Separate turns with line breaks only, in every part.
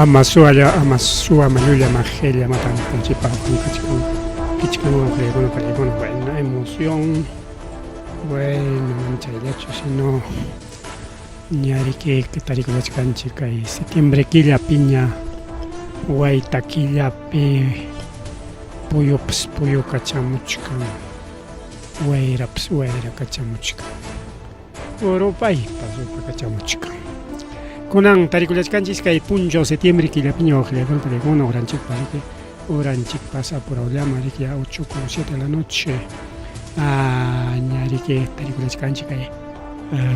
Ama sualla, ama suwa, ama llulla, ama qella, ama tantanchikpaq kachkan kichkan wawqillaykuna pallaykuna buena emoción. Bueno, mana chayllachu sino ñariki tarikulachkanchik kay septiembre killapiña wayta killapi puyupas puyu kachamuchkan wayrapas wayra kachamuchkan. Urupaypas rupakachamuchkan. Kunan tarikullachkanchik kay punchaw septiembre killapiña wawqillaykuna pallaykuna uranchikpa riki uranchikpas apurawllama riki ya 8 con 7 de la noche ah, ña riki tarikullachkanchik kay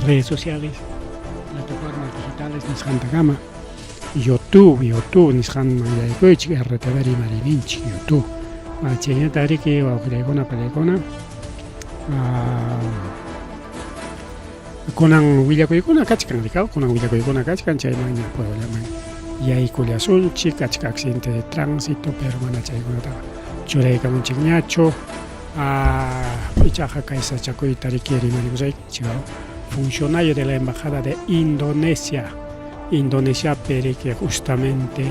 redes sociales plataformas digitales nisqantakama YouTube YouTube nisqanman yaykuychik RTV rimariyninchik YouTube chaynata riki wawqillaykuna pallaykuna Kunan willakuykuna kachkan, rikaw, kunan willakuykuna kachkan, chayman ña pueblaman yaykullasunchik, achka accidente de tránsito, pero mana chaykunataqa churaykamunchikñachu. Ichaqa kay sachakuyta riki rimarikusaykichik, funcionario de la embajada de Indonesia, Indonesiapi riki justamente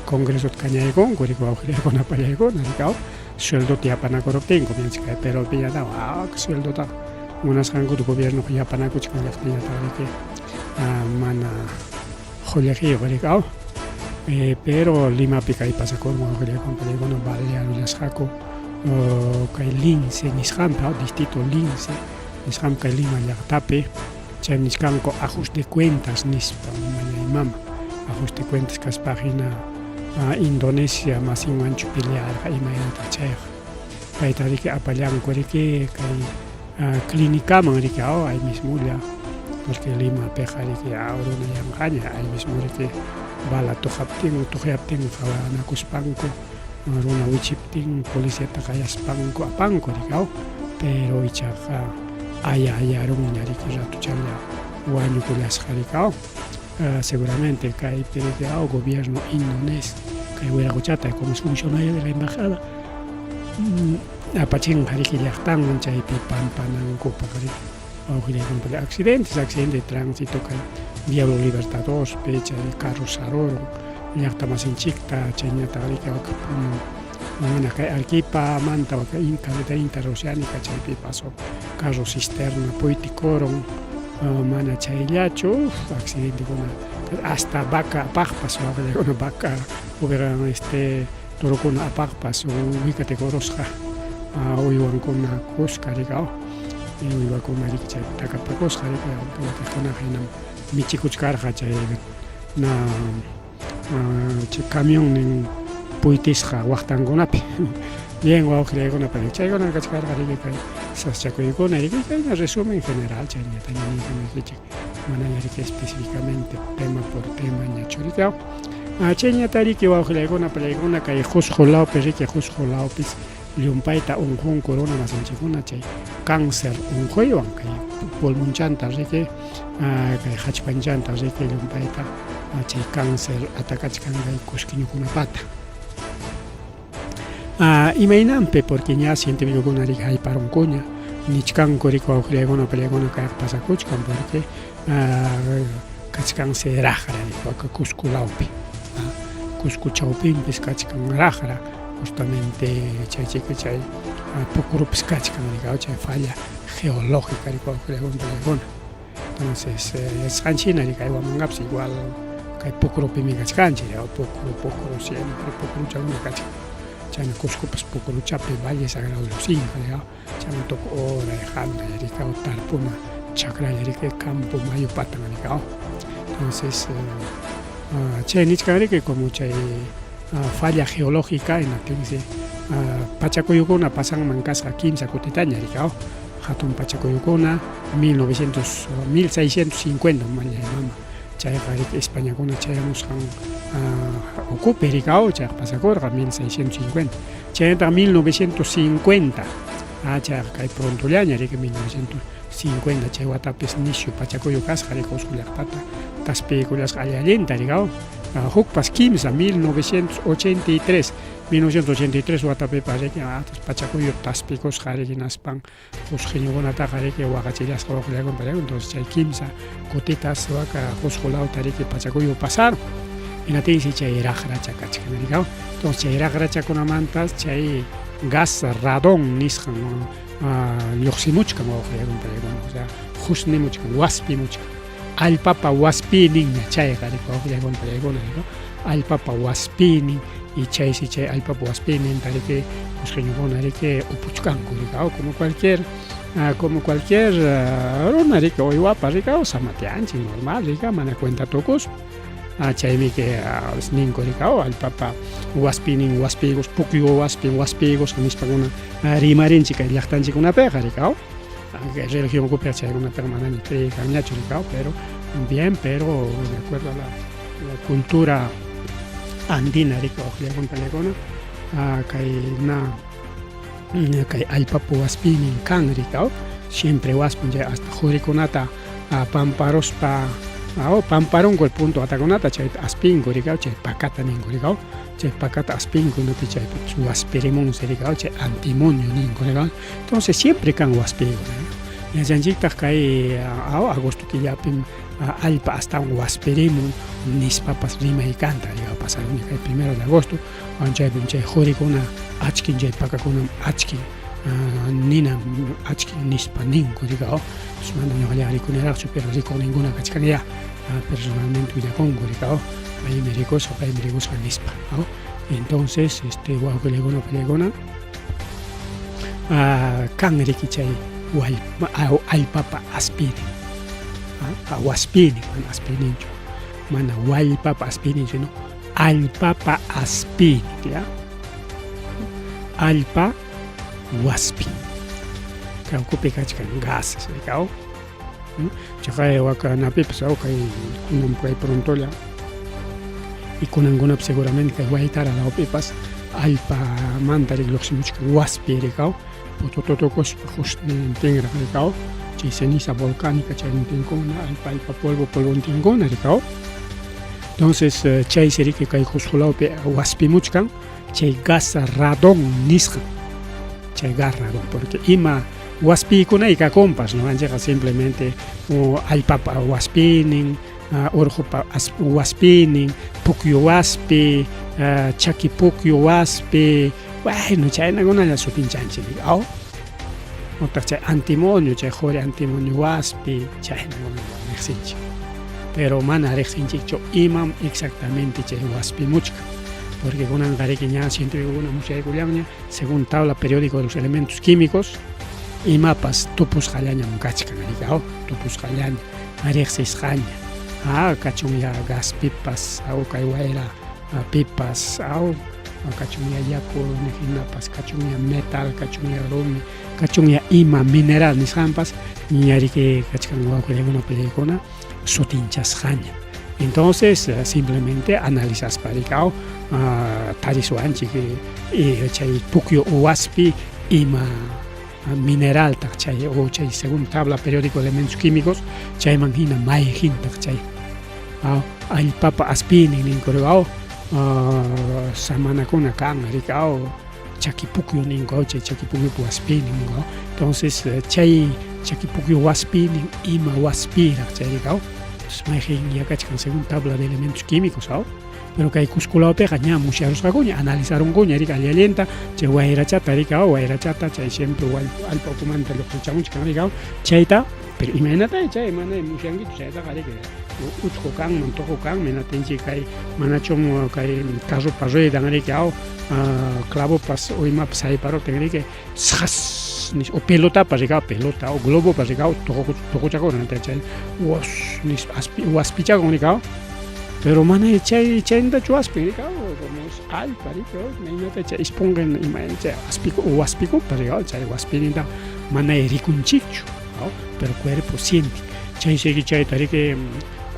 congreso kañaykunku riki wawqillaykuna pallaykuna rikaw. Sueldota yapanakuruptinku ninchik, pero piñataqa sueldotaqa munasqankuta gobiernoqa yapanakuchkan llaqtañataq riki mana qullqiyuq riki aw pero Limapi kay pasakurun wawqillaykuna pallaykuna balearullasqaku kay Lince nisqanpi aw distrito Lince nisqanpi kay Lima llaqtapi chaymi nichkanku ajuste de cuentas nispa mañay mama ajuste de cuentas kaspaqa hina Indonesia masinwanchu pelearqa imaynataq chayqa payta riki apallanku riki kay clínicaman riki aw ay mismolla porque Limapiqa riki runa yanqaña ay mismo riki bala tuqaptin tuqyaptin qawanakuspanku runa wichiptin policiata qayaspanku apanku riki aw pero ichaqa aya ayarunña riki ratuchalla wañukullasqa riki aw Seguramente kaypi riki aw gobierno indonés kay wiraquchata como es funcionario de la embajada apachinqa riki llaqtanman chaypi pampanankupaq riki wawqillaykunapaq accidentes accidente de tránsito kay Diablo Libertadorpi chay carro sarurun llaqta masinchikta chayñataq riki mana kay Arequipamanta carretera interoceánica chaypi pasó carro cisterna puytikurun mana chayllachu uf accidentekuna hasta vaca apaqpas wawqillakuna vaca oveja este torokuna apaqpas wikatikurusqa uywankuna kuska riki uywakuna riki chaypi takapakusqa riki wakiqkunaqa hinam michikuchkarqa chay na chay camionnin puytisqa waqtankunapi bien wawqillaykuna pero chaykuna kachkarqa riki kay sasachakuykuna riki chayna resumen general chayllataña niykamaykichik manaña riki específicamente tema por tema ñachu riki chayñata riki wawqillaykuna pallaykuna kay Qusqu lawpi riki Qusqu lawpis llumpayta unqunku runa masinchikkuna chay cáncer unquywan kay pulmonchanta riki kay qachpanchanta riki llumpayta chay cáncer atakachkan kay kuskiñukunapata. Imaynanpi porque ña cientificokuna riki hayparunkuña nichkanku riki wawqillaykuna pallaykuna kayqa pasakuchkan porque kachkansi raqra riki Cusco lawpi Cusco chawpinpis kachkan raqra justamente chay chika chay pukurupis kachkan riki chay falla geológica riki wawqillaykuna pallaykuna. Entonces yachasqanchik hina riki Huamangapas igual kay pukurupimi kachkanchik pukuru pukuru siempre pukuruchakuna kachkan chayna Cuscopas pukuruchapi Valle Sagrado de los Incas chayman tukuy uray hanay riki tarpuna chakralla riki campo mayu patan riki entonces chay nichkan riki como chay falla geológica hinaptinsi pachakuyukuna pasanman kasqa kimsa kutitaña riki hatun pachakuyukuna 1900 1650 mañay mama chayqa riki Españakuna chayamusqan ukupi riki chayqa pasakurqa 1650 chaynataq 1950 chayqa kay prontollaña riki 1950 chay watapis nisyu pachakuyu kasqa riki Cusco llaqtata taspiykullasqa alli allinta riki hukpas kimsa 1983 1983 watapipas riki pachakuyu taspikusqa riki hinaspan Qusqiñukunataqa riki waqachillasqa waqllakun pachaku entonces chay kimsa kutitas waka Qusqu lawta riki pachakuyu pasarun. Hinatinsi chay raqracha kachkan rikaw. Entonces chay raqrachakunamantas chay gas radón nisqan lluqsimuchkan wawqillaykunapallaykunam, o sea, husnimuchkan, waspimuchkan. Allpapa waspiyninña chayqa rikaw wawqillaykunapallaykunam, rikaw. Allpapa waspiynin y chaysi chay allpapa waspiyninta riki cusqueñokuna riki upuchkanku rikaw como cualquier como cualquier runa riki uywapa rikaw samatianchik normal rikaw mana cuenta tukuspa. Chaymi que ninku rikaw allpapa waspiynin waspiykus pukyu waspin waspiykus nispakuna rimarinchik kay llaqtanchikkunapiqa rikaw. Religión ukupiqa chaykunapiqa manaña creeykanñachu rikaw pero bien pero de acuerdo a la la cultura andina rikaw uqllaykuna kay na kay allpapa waspiynin kan rikaw siempre waspin chay hasta qurikunata pamparuspa pamparunku el punto watakunata chayta aspinku rikaw chay pakata ninku rikaw chay pakata aspinku napi chaypipas waspirimunsi rikaw chay antimonio ninku rikaw entonces siempre kan waspiykuna yachanchiktaq kay agosto killapim allpa astawan waspirimun nispapas rimay kanta rikaw pasarunña kay primero de agosto chaypim chay qurikuna achkin chay pakakunam achkin nina achkin nispa ninku rikaw mana ñuqallaqa rikuniraqchu pero rikuqninkuna kachkanyá personalmente willakunku rikaw paymi rikusqa paymi rikusqa nispa entonces este wawqillaykuna pallaykuna kan riki chay allpapa aspiynin waspiynin mana aspiyninchu mana wallpapa aspiynin sino allpapa aspiynin ya allpa waspi kay ukupi kachkan gases rikaw chaqay wakanapipas kay kunan kay prontolla y kunankunapi seguramente kay Waytara lawpipas allpamanta lluqsimuchkan waspi rikaw putututukuspa husnintinraq rikaw chay ceniza volcánica chaynintinkuna allpa allpa polvo polvontinkuna rikaw entonces chaysi riki kay Cusco lawpi waspimuchkan chay gas radón nisqan chay gas radón porque ima waspiykunay kakunpas ñuqanchikqa simplemente allpapa waspiynin urqupa waspiynin pukyu waspi chaki pukyu waspi bueno chaynakunalla sutinchanchik aw utaq chay antimonio chay quri antimonio waspi chaynakunalla riqsinchik pero mana riqsinchikchu imam exactamente chay waspimuchkan porque kunanqa riki ña cientificokuna musyaykullanña según tabla periódico de los elementos químicos imapas tupusqallañam kachkan riki aw tupusqallaña riqsisqaña kachunya gaspipas aw kay wayra pipas aw kachunya yaku hinapas kachunya metal kachunya rumi kachunya ima mineral nisqanpas ña riki kachkan wawqillaykuna pallaykuna sutinchasqaña entonces simplemente analizaspa riki aw tarisuwanchik chay pukyu waspi ima mineraltaq chay o chay según tabla periódico de elementos químicos chayman hina mayqintaq chay allpapa aspiynin ninku aw samanakuna kan riki aw chaki pukyu ninku chay chaki pukyupa waspiynin ninku entonces chay chaki pukyu waspiynin ima waspiyraq chay riki aw mayqin kachkan según tabla de elementos químicos aw pero kay Cusco lawpiqa ña musyarusqakuña analizarunkuña riki alli allinta chay wayrachata riki aw wayrachata chay siempre allpa ukumanta lluqsichamuchkan riki aw chayta pero imaynata chay mana musyankichu chaytaqa riki uchku kanman tuqu kanman hinatinchik kay manachum kay carropa ruedan riki aw clavopas o imapas hayparuptin riki sas nispa o pelotapas riki pelota o globopas riki tuquchakun chay was nispa waspichakun riki aw pero mana chay chaynintachu waspin riki como es allpa riki imaynata chay esponja imayna chay waspikunpas riki chay waspiynintaqa mana rikunchikchu pero cuerpo siente chaysi riki chayta riki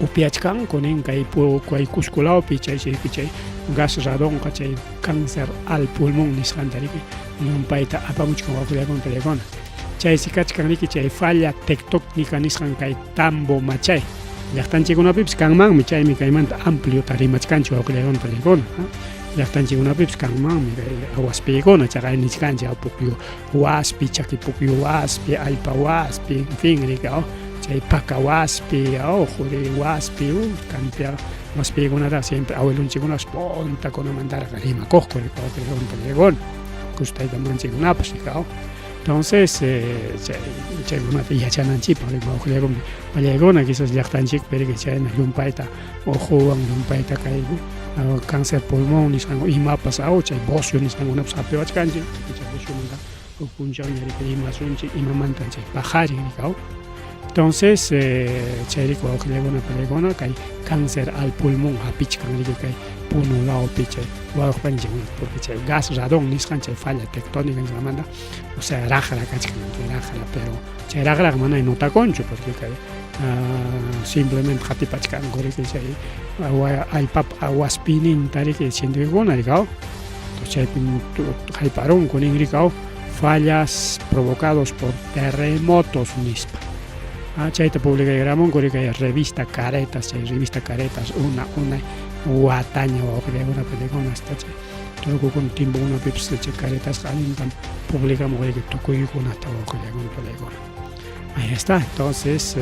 upiachkanku nin kay kay Cusco lawpi chaysi riki chay gas radonqa chay cáncer al pulmón nisqanta riki llumpayta apamuchkan wawqillaykuna pallaykuna chaysi kachkan riki chay falla tectónica nisqan kay Tambo Machay llaqtanchikkunapipis kanmanmi chaymi kaymanta ampliota rimachkanchik wawqillaykuna pallaykuna llaqtanchikkunapipis kanmanmi kay waspiykuna chaqay nichkanchik pukyu waspi chaki pukyu waspi allpa waspi en fin riki Chay paka waspi, oh, quri waspi, kampia waspikunataqa siempre abuelonchikkunapas puntakunamantaraq rimakuqku wawqillakuna kus tayta mamanchikkunapas entonces chay chaykunata yachananchikpaq wawqillakuna pallaykuna quizás llaqtanchikpi riki chayna llumpayta uquwan llumpayta kay cáncer pulmón nisqanku imapas aw chay bocio nisqankunapas hapiwachkanchik chay bociomanta huk punchawña riki rimasunchik imamantan chay paqarin riki aw entonces chayrayku wawqillakuna pallaykuna kay cáncer al pulmón hapichkan riki kay Puno lawpi chay wawqpanchikkunata porque chay gas radón nisqan chay falla tectónica nisqanmanta o sea raqra kachkan raqra pero chay raqraqa mana notakunchu porque kay simplemente qatipachkanku riki chay allpap waspiyninta riki cientificokuna riki aw chaypim hayparunku nin riki aw fallas provocados por terremotos nispa. Chayta publicayramunku riki kay revista Caretas, chay revista Caretas una unay wataña wawqillaykuna pallaykuna hasta chay turkukuna tiempokunapipas chay Caretasqa allintam publicamuq riki tukuykunata wawqillaykuna pallaykuna. Ahí está, entonces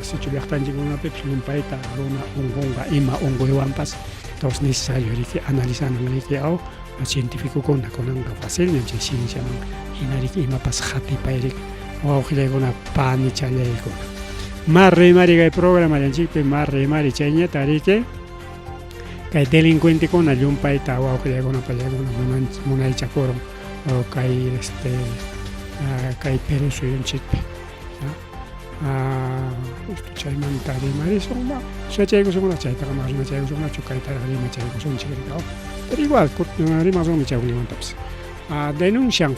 sichu llaqtanchikkunapipas llumpayta runa unqunqa ima unquywanpas entonces necesario riki analizanan riki aw cientificokuna kunanqa facilñam chay cienciaman hina riki imapas qatipay riki wawqillaykuna panichallaykuna. Mar rimari kay programallanchikpi mar rimari chayñata riki kay delincuentekuna llumpayta wawqillaykuna pallaykuna munaychakurun kay este kay Perú suyunchikpi. Justo chaymanta rimarisun yachaykusunraq chaytaqa mana rimachaykusunraqchu kaytaraq rimachaykusunchik pero igual rimasunmi chaykunamantapas. Denuncian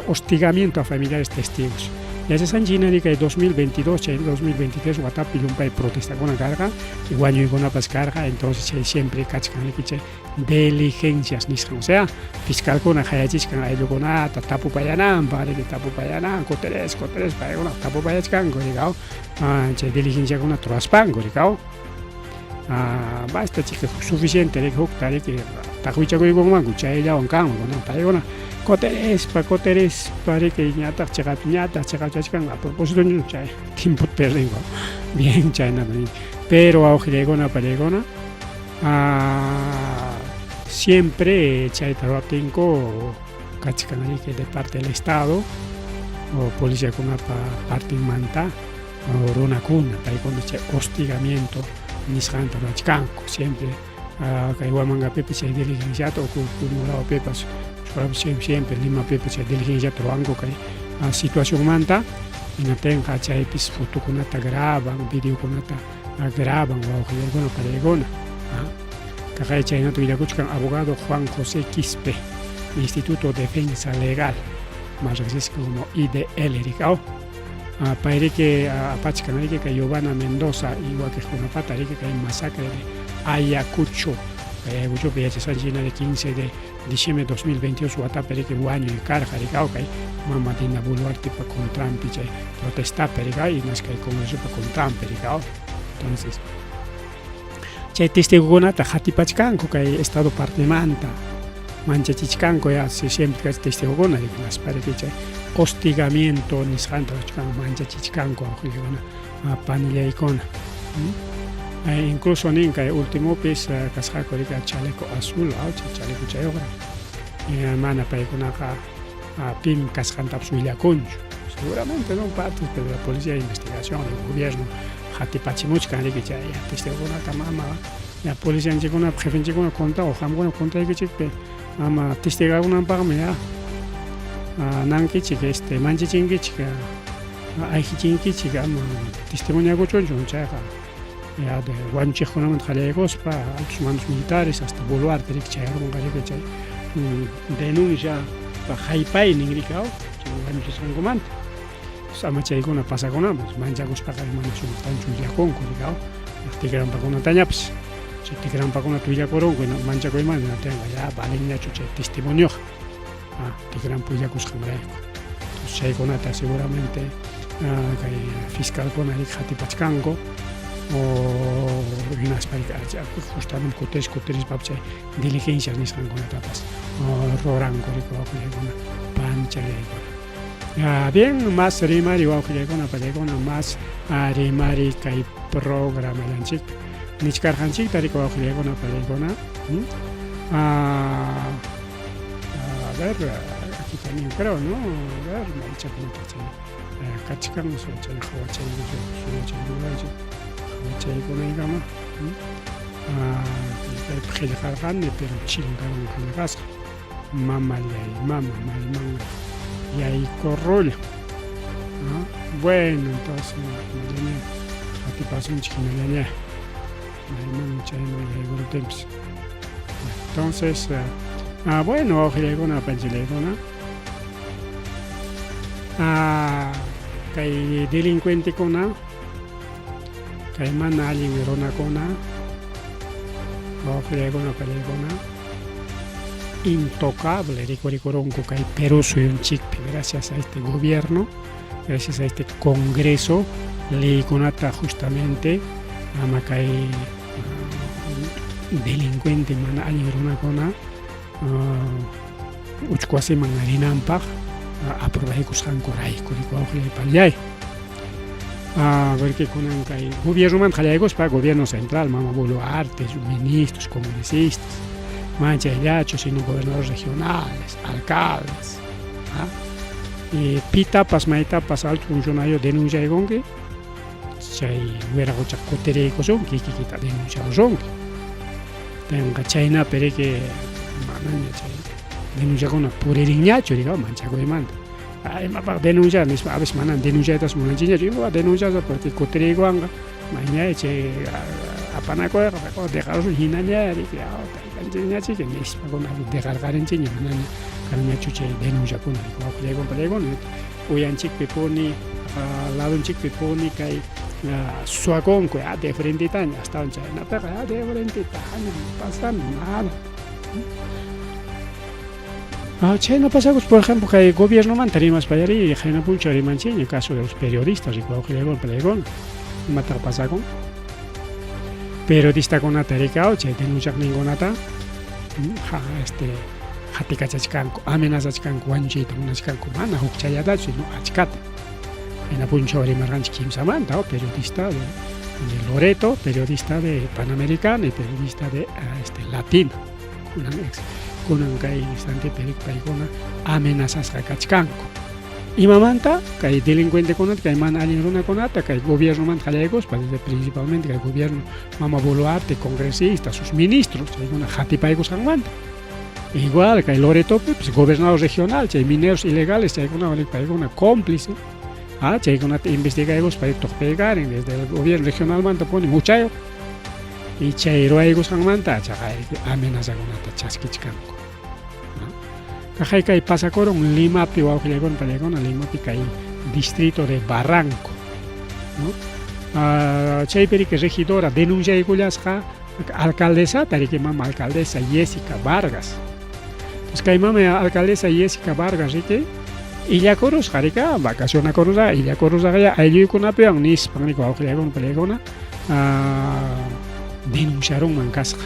hostigamiento a familiares testigos. Yachasqanchik hina kay 2022 chay 2023 watapi llumpay protestakuna karqa wañuykunapas karqa entonces chay siempre kachkan riki chay diligencias nisqan o sea fiscalkuna qayachichkan ayllukunata tapupayananpaq riki tapupayanan kuteres kuteres paykuna tapupayachkanku rikaw chay diligenciakunata ruwaspanku rikaw basta chika suficiente riki hukta riki taqwichakuykunmanku chayllawan kanman kunan paykuna kuterispa kuterispa riki ñataq chiqap ñataq chiqapchachkan a propósito chay tiempo pierdenku bien chaynata pero wawqillaykuna pallaykuna siempre chayta ruwaptinku kachkan riki de parte del estado o policiakunapa partinmanta runakuna paykuna chay hostigamiento nisqanta ruwachkanku siempre kay Huamangapipas chay diligenciata o Puno lawpipas siempre Limapipas chay diligenciata ruwanku kay situacionmanta hinaptinqa chaypis fotokunata graban videokunata graban wawqillaykuna pallaykuna. Kaqay chaynata willakuchkan abogado Juan José Quispe, Instituto Defensa Legal, más reqsisqa como IDL rikaw. Payriki apachkan riki kay Giovanna Mendoza y wakiqkunapata riki kay masacre de Ayacucho. Kay Ayacuchopi yachasqanchik hina 15 de diciembre 2022 watapi riki wañuy karqa rikaw kay mama Dina Boluartepa contranpi chay protestapi rikaw hinas kay congresopa contranpi rikaw. Entonces chay testigokunata qatipachkanku kay estado partemanta manchachichkanku ya siempre kay testigokuna hinaspa riki chay hostigamiento nisqanta ruwachkanku manchachichkanku wawqillaykuna panillaykuna. Incluso nin kay ultimopis kasqaku riki chaleco azul chay chaleco chayuqra mana paykunaqa pim kasqantapas willakunchu seguramente no partes pero la policía de investigación del gobierno qatipachimuchkan riki chay testigokunata mama ya policianchikkunapa jefenchikkuna contaw qamkuna contraykichikpi ama testigakunanpaqmi ya nankichik este manchachinkichik ayqichinkichik ama testimoniakuchunchu chayqa ya de wañuchiqkunamanta qallaykuspa altos mandos militares hasta Boluarte riki chayarunqa riki chay denuncia haypaynin riki aw chay wañuchisqankumanta ama chaykuna pasakunanpaq manchakuspaqa mana sumaqtanchu willakunku riki aw tikrampakunatañapas chay tikrampakunata willakurunku manchakuymanta hinaptinqa ya valenñachu chay testimonioqa tikrampa willakusqanrayku entonces chaykunata seguramente kay fiscalkuna riki qatipachkanku o hinaspa justamente kuteris kuterispapas chay diligencias nisqankunatapas ruranku riki wawqillaykuna panichallaykuna. Bien, más rimari wawqillaykuna pallaykuna, más rimari kay programallanchikpi. Nichkarqanchikta riki wawqillaykuna pallaykuna. A ver, aquí también creo, ¿no? A ver, maychakunata chay kachkan, chay hawachayku, hawachaykunaykama. Kaypi qillqarqani, pero chinkarun qillqasqa. Mamallay, mama, mayman yaykurrulla. Bueno, entonces, hinallaña qatipasunchik hinallaña. Mayman chayman yaykuruptinpas. Entonces, bueno, wawqillaykuna, apanchillaykuna. Kay delincuentekuna, kay mana allin runakuna, wawqillaykuna, apallaykuna, intocable rikurikurunku kay Perú suyunchikpi gracias a este gobierno, gracias a este Congreso, leykunata justamente ama kay delincuente mana allin runakuna uchku wasiman rinanpaq aprobaykusqankurayku wawqillay pallay. Porque kunan kay gobiernomanta qallaykuspa, gobierno central, mama Boluarte, ministros, congresistas, mana chayllachu, sino gobernadores regionales, alcaldes. Y pitapas, maytapas alto funcionario denunciaykunki, chay wiraqocha kutiriykusunki, kikita denunciarusunki. Tenqa chaynapi riki manaña chay denunciakuna puririnñachu, digamos, manchakuymanta. Imapaq denunciar nispa, a veces manan denunciaytas munanchikñachu, imapaq denunciaspa, porque kutiriykuwanqa, mañay chay apanakuyqa, dejarusun hinaña riki, taytanchikñachiki nispa kuna dejarqarinchikña, manaña kanñachu chay denunciakuna, wawqillaykuna pallaykuna, uyanchikpi puni, ladonchikpi puni kay suwakunku de frentitaña, astawan chaynapiqa de frentitaña, no pasa nada. Chayna pasakus, por ejemplo, kay gobiernomanta rimaspayari, qayna punchaw rimanchikña, caso de los periodistas, wawqillaykuna pallaykuna, imataq pasakun? Periodistakunata rikaw, chay denunciaqninkunata hatikachachkanku, amenazachkanku, wañuchiyta munachkanku, mana huk chayllatachu, sino achkata. Qayna punchaw rimarqanchik kimsamanta, periodista de Loreto, periodista de Panamericana y periodista de Latina. Kunan kay instante paykuna amenazasqa kachkanku. Imamanta kay delincuentekunata, kay mana allin runakunata, kay gobiernomanta qallaykuspa, desde principalmente kay gobierno mama Boluarte, congresistas, sus ministros, chaykuna hatipaykusqanmanta. Igual kay Loretopi, pues, gobernador regional, chay mineros ilegales, chaykuna paykuna cómplice. Chaykunata investigaykuspa tuqpaykarin desde el gobierno regionalmanta puni muchayuq. Y chay ruwaykusqanmanta chaqay amenazakunata chaskichkanku. Kaqay kay pasakurun Limapi wawqillaykuna pallaykuna, Limapi kay distrito de Barranco, ¿no? Chaypi riki regidora denunciaykullasqa alcaldesata riki mama alcaldesa Jessica Vargas. Entonces kay mama alcaldesa Jessica Vargas riki illakurusqa rika, vacacionakurusqa, illakurusqa aylluykunapiwan nispan riki wawqillaykuna pallaykuna denunciarunman kasqa.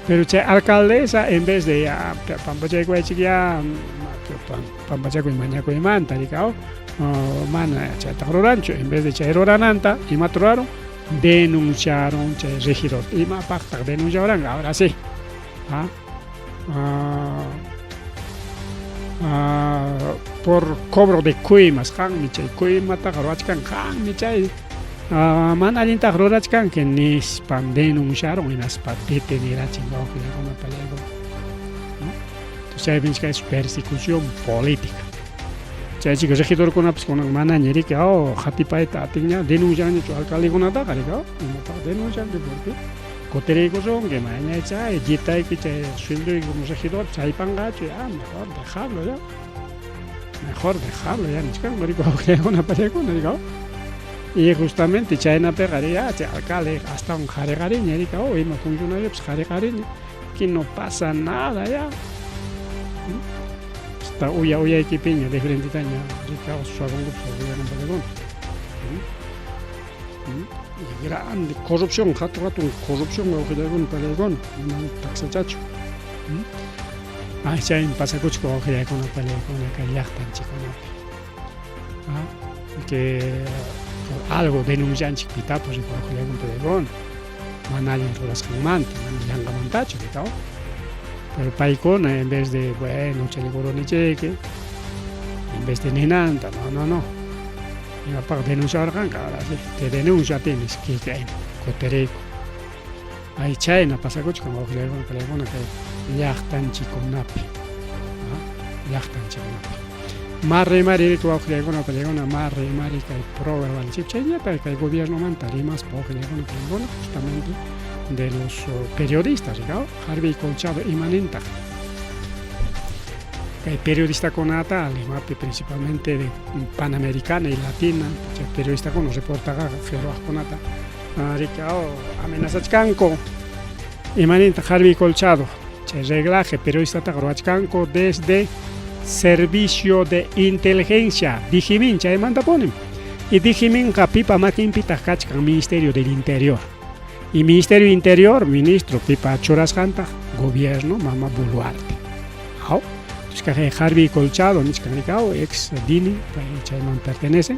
Pero chay alcaldesa en vez de ya pampachaykuwaychik ya pampachakuy mañakuymanta rikaw, mana chaytaqa ruranchu, en vez de chay rurananta, imata ruraron? Denunciaron chay regidor. Imapaqtaq denunciaron? Ahora sí. Por cobro de coimas, qanmi chay coimataqa ruwachkan, qanmi chay mana allintaq rurachkanki nispan denunciaron hinaspa detenerachin wawqillaykuna pallaykuna. Entonces chaypi es persecución política. Chay chika regidorkunapas kunan manaña riki, hatipayta atinña denuncianñachu alcaldekunataqa riki, imapaq denuncianki, porque kutiriykusunki mañay chay dietayki chay sueldoyki como regidor chaypanqachu, ya mejor dejarlo ya. Mejor dejarlo ya nichkanku riki wawqillaykuna pallaykuna riki. Y justamente chaynapiqa ya chay alcalde astawan qhariqariña riki, ima funcionariopas qhariqariña, que no pasa nada ya. Hasta uya uyaykipiña de frentitaña riki suwakunkupas wawqillaykuna pallaykuna. Y grande corrupción, hatun hatun corrupción wawqillaykuna pallaykuna, mana taksachachu. Chaymi pasakuchka wawqillaykuna pallaykuna kay llaqtanchikkunapi. Que por algo denuncianchik pitapas wawqillaykuna mana allin rurasqanmanta, mana yanqamantachu, rikaw. Pero paykuna en vez de, bueno, huchallikurunichiki, en vez de ninanta, no, no, no. Imapaq denunciawarqanqa, ahora sí, te denuncio a ti, nisqa, kutiriyku. Ay chayna pasakuchkan wawqillaykuna palaykuna kay llaqtanchikkunapi. Llaqtanchikkunapi. Marri mari wawqillaykuna palaykuna, marri mari kay programa chayñata kay gobiernomanta rimaspa wawqillaykuna palaykuna, justamente de los periodistas, rikaw, Harvey Colchado imanintaq. Kay periodistakunata Limapi, principalmente de Panamericana y Latina, chay periodistakuna reportaqa qillqaqkunata rikaw amenazachkanku. Imanintaq Harvey Colchado? Chay reglaje periodistataqa ruwachkanku desde Servicio de Inteligencia, Digimin, chaymanta punim. Y Digiminqa pipa makinpitaq kachkan? Ministerio del Interior. Y Ministerio Interior, ministro pipa churasqantaq? Gobierno Mama Boluarte. Aw. Entonces, Harvey Colchado, nichkan rikaw, ex Dini, chayman pertenece.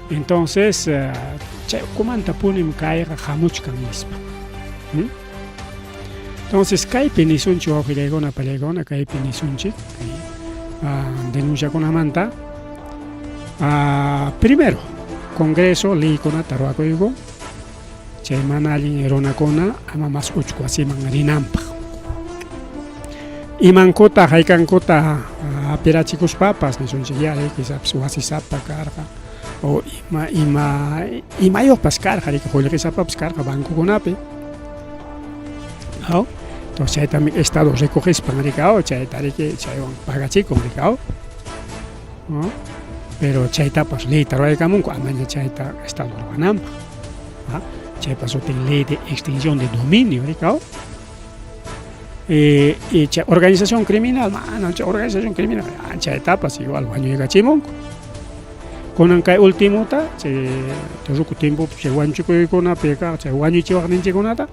Entonces, chay ukumanta punim kayqa hamuchkan nispa. Entonces, kaypi nisunchik wawqillaykuna palaykuna, kaypi nisunchik kay denunciakunamanta. Primero, Congreso leykunata ruwakuyku chay mana allin runakuna ama mas uchku wasiman rinanpaq. Imankuta haykankuta apirachikuspapas nisunchik ya, quizás wasisapa karqa o ima ima imayuqpas karqa, riki, qullqisapapas karqa bancokunapi. Aw, entonces chaytami Estado recogespan, rikaw, chayta riki chaywan pagachikun, rikaw. ¿No? Pero chaytapas leyta ruwaykamunku amaña chayta Estado ruwananpaq. Chaypa sutin ley de extinción de dominio, rikaw. Y chay organización criminal, mana chay organización criminal, chaytapas igual wañuykachimunku. Kunan kay ultimota, chay ruku tiempopi chay wanchukuykunapi kaq chay wañuchiwaqninchikkunata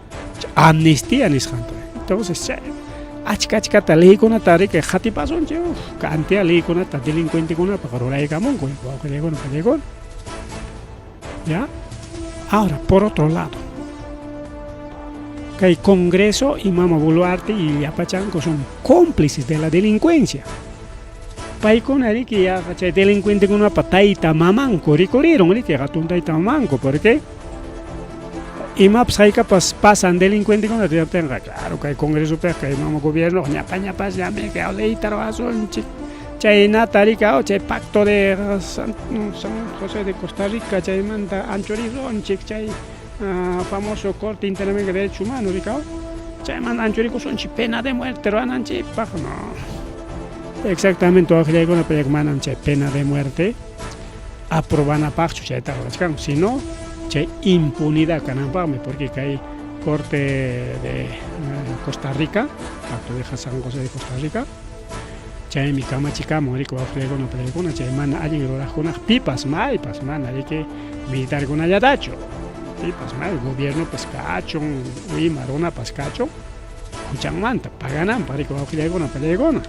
amnistía nisqanta. Entonces, chay achka achkata leykunata riki qatipasunchik, uf, cantidad leykunata delincuentekunapaq ruraykamunku, wawqillaykuna pallaykuna. ¿Ya? Ahora, por otro lado, kay Congreso y Mama Boluarte y Llapachanco son cómplices de la delincuencia. Paykuna riki yaqa chay delincuentekunapa tayta mamanku rikurirun, riki, hatun tayta mamanku, porque imapas haykapas pasan delincuentekuna tinqa, claro, kay Congresopiqa kay mama gobierno ñapa ñapasllami kay leyta ruwasunchik. Chaynata riki, chay pacto de San José de Costa Rica chaymanta anchurisunchik, chay famoso Corte Interamericana de Derechos Humanos, rikaw, chaymanta anchurikusunchik pena de muerte ruwananchikpaq. No, exactamente, wawqillaykuna, pero manam chay pena de muerte aprobanapaqchu chayta ruwachkanku, sino chay impunidad kananpaqmi, porque kay Corte de Costa Rica, Pacto de San José de Costa Rica, chaymi kamachikamun, riki, wawqillaykuna pallaykuna, chay mana allin ruraqkunaq pipas maypas, mana riki militarkunallatachu, pipas may gobiernopas kachun, ima runapas kachun, huchanmanta pagananpaq, riki, wawqillaykuna pallaykuna.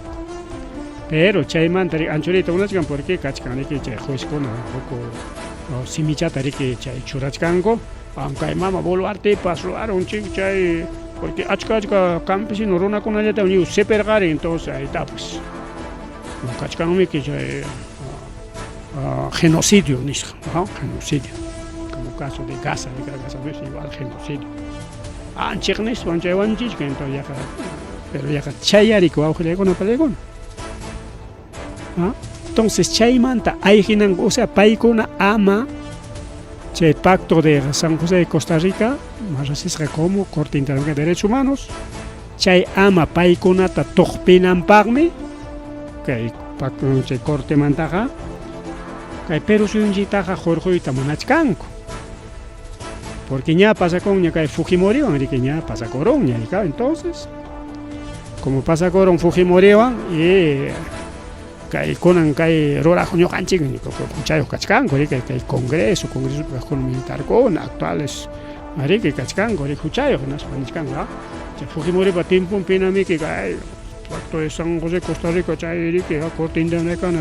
Pero chaymanta anchuriyta munachkan, porque kachkan riki chay juezkuna huk simichata riki chay churachkanku, kay mama Boluartepas ruwarunchik chay, porque achka achka campesino runakunallata lliw sipirqarin. Entonces ahí pues kachkanmiki chay genocidio nisqa, genocidio, como caso de Gaza, Gaza igual genocidio, anchik nispan chay wañuchichkan. Entonces yaqa, pero yaqa chayariki, wawqillaykuna pallaykuna. Entonces chaymanta ayqinanku, o sea, paykuna ama chay Pacto de San José de Costa Rica, más riqsisqa como Corte Interamericana de Derechos Humanos, chay ama paykunata tuqpinanpaqmi kay chay cortemantaqa kay Perú suyunchiktaqa hurquyta munachkanku. Porque ña pasakunña kay Fujimoriwan, riki, ña pasakurunña, entonces, como pasakurun Fujimoriwan y kay kunan kay ruraq ñuqanchik huchayuq kachkanku, riki, kay Congreso, Congreso kaqkuna, militarkuna actuales, riki, kachkanku, riki, huchayuq, hinaspa nichkanku chay Fujimoripa tiemponpinamiki kay Pacto de San José Costa Rica chay riki Corte Interamericana.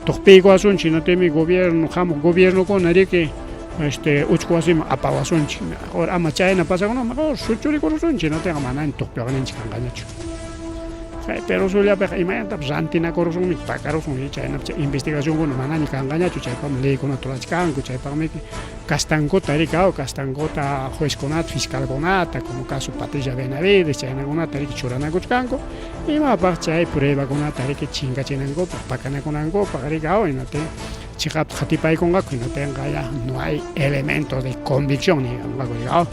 Tuqpiykuwasunchik, hinaptinmi gobierno, hamuq gobiernokuna riki, este uchku wasiman apawasunchik. Mejor ama chayna pasakunanpaq mejor suchurikurusunchik, hinaptinqa manaña tuqpiwaqninchik kanqañachu. Chay Perú suyullapiqa imaynatapas rantinakurusunmi, pakarusun, chaynapi chay investigacionkuna manaña kanqañachu, chaypaqmi leykunata rurachkanku, chaypaqmi castankuta riki, castankuta juezkunata, fiscalkunata, como caso Patricia Benavides, chaynakunata riki churanakuchkanku, imapaq chay pruebakunata riki chinkachinankupaq, pakanakunankupaq riki, hinaptin chiqapta qatipaykunqaku, hinaptinqa ya no hay elementos de convicción niyanqaku, riki,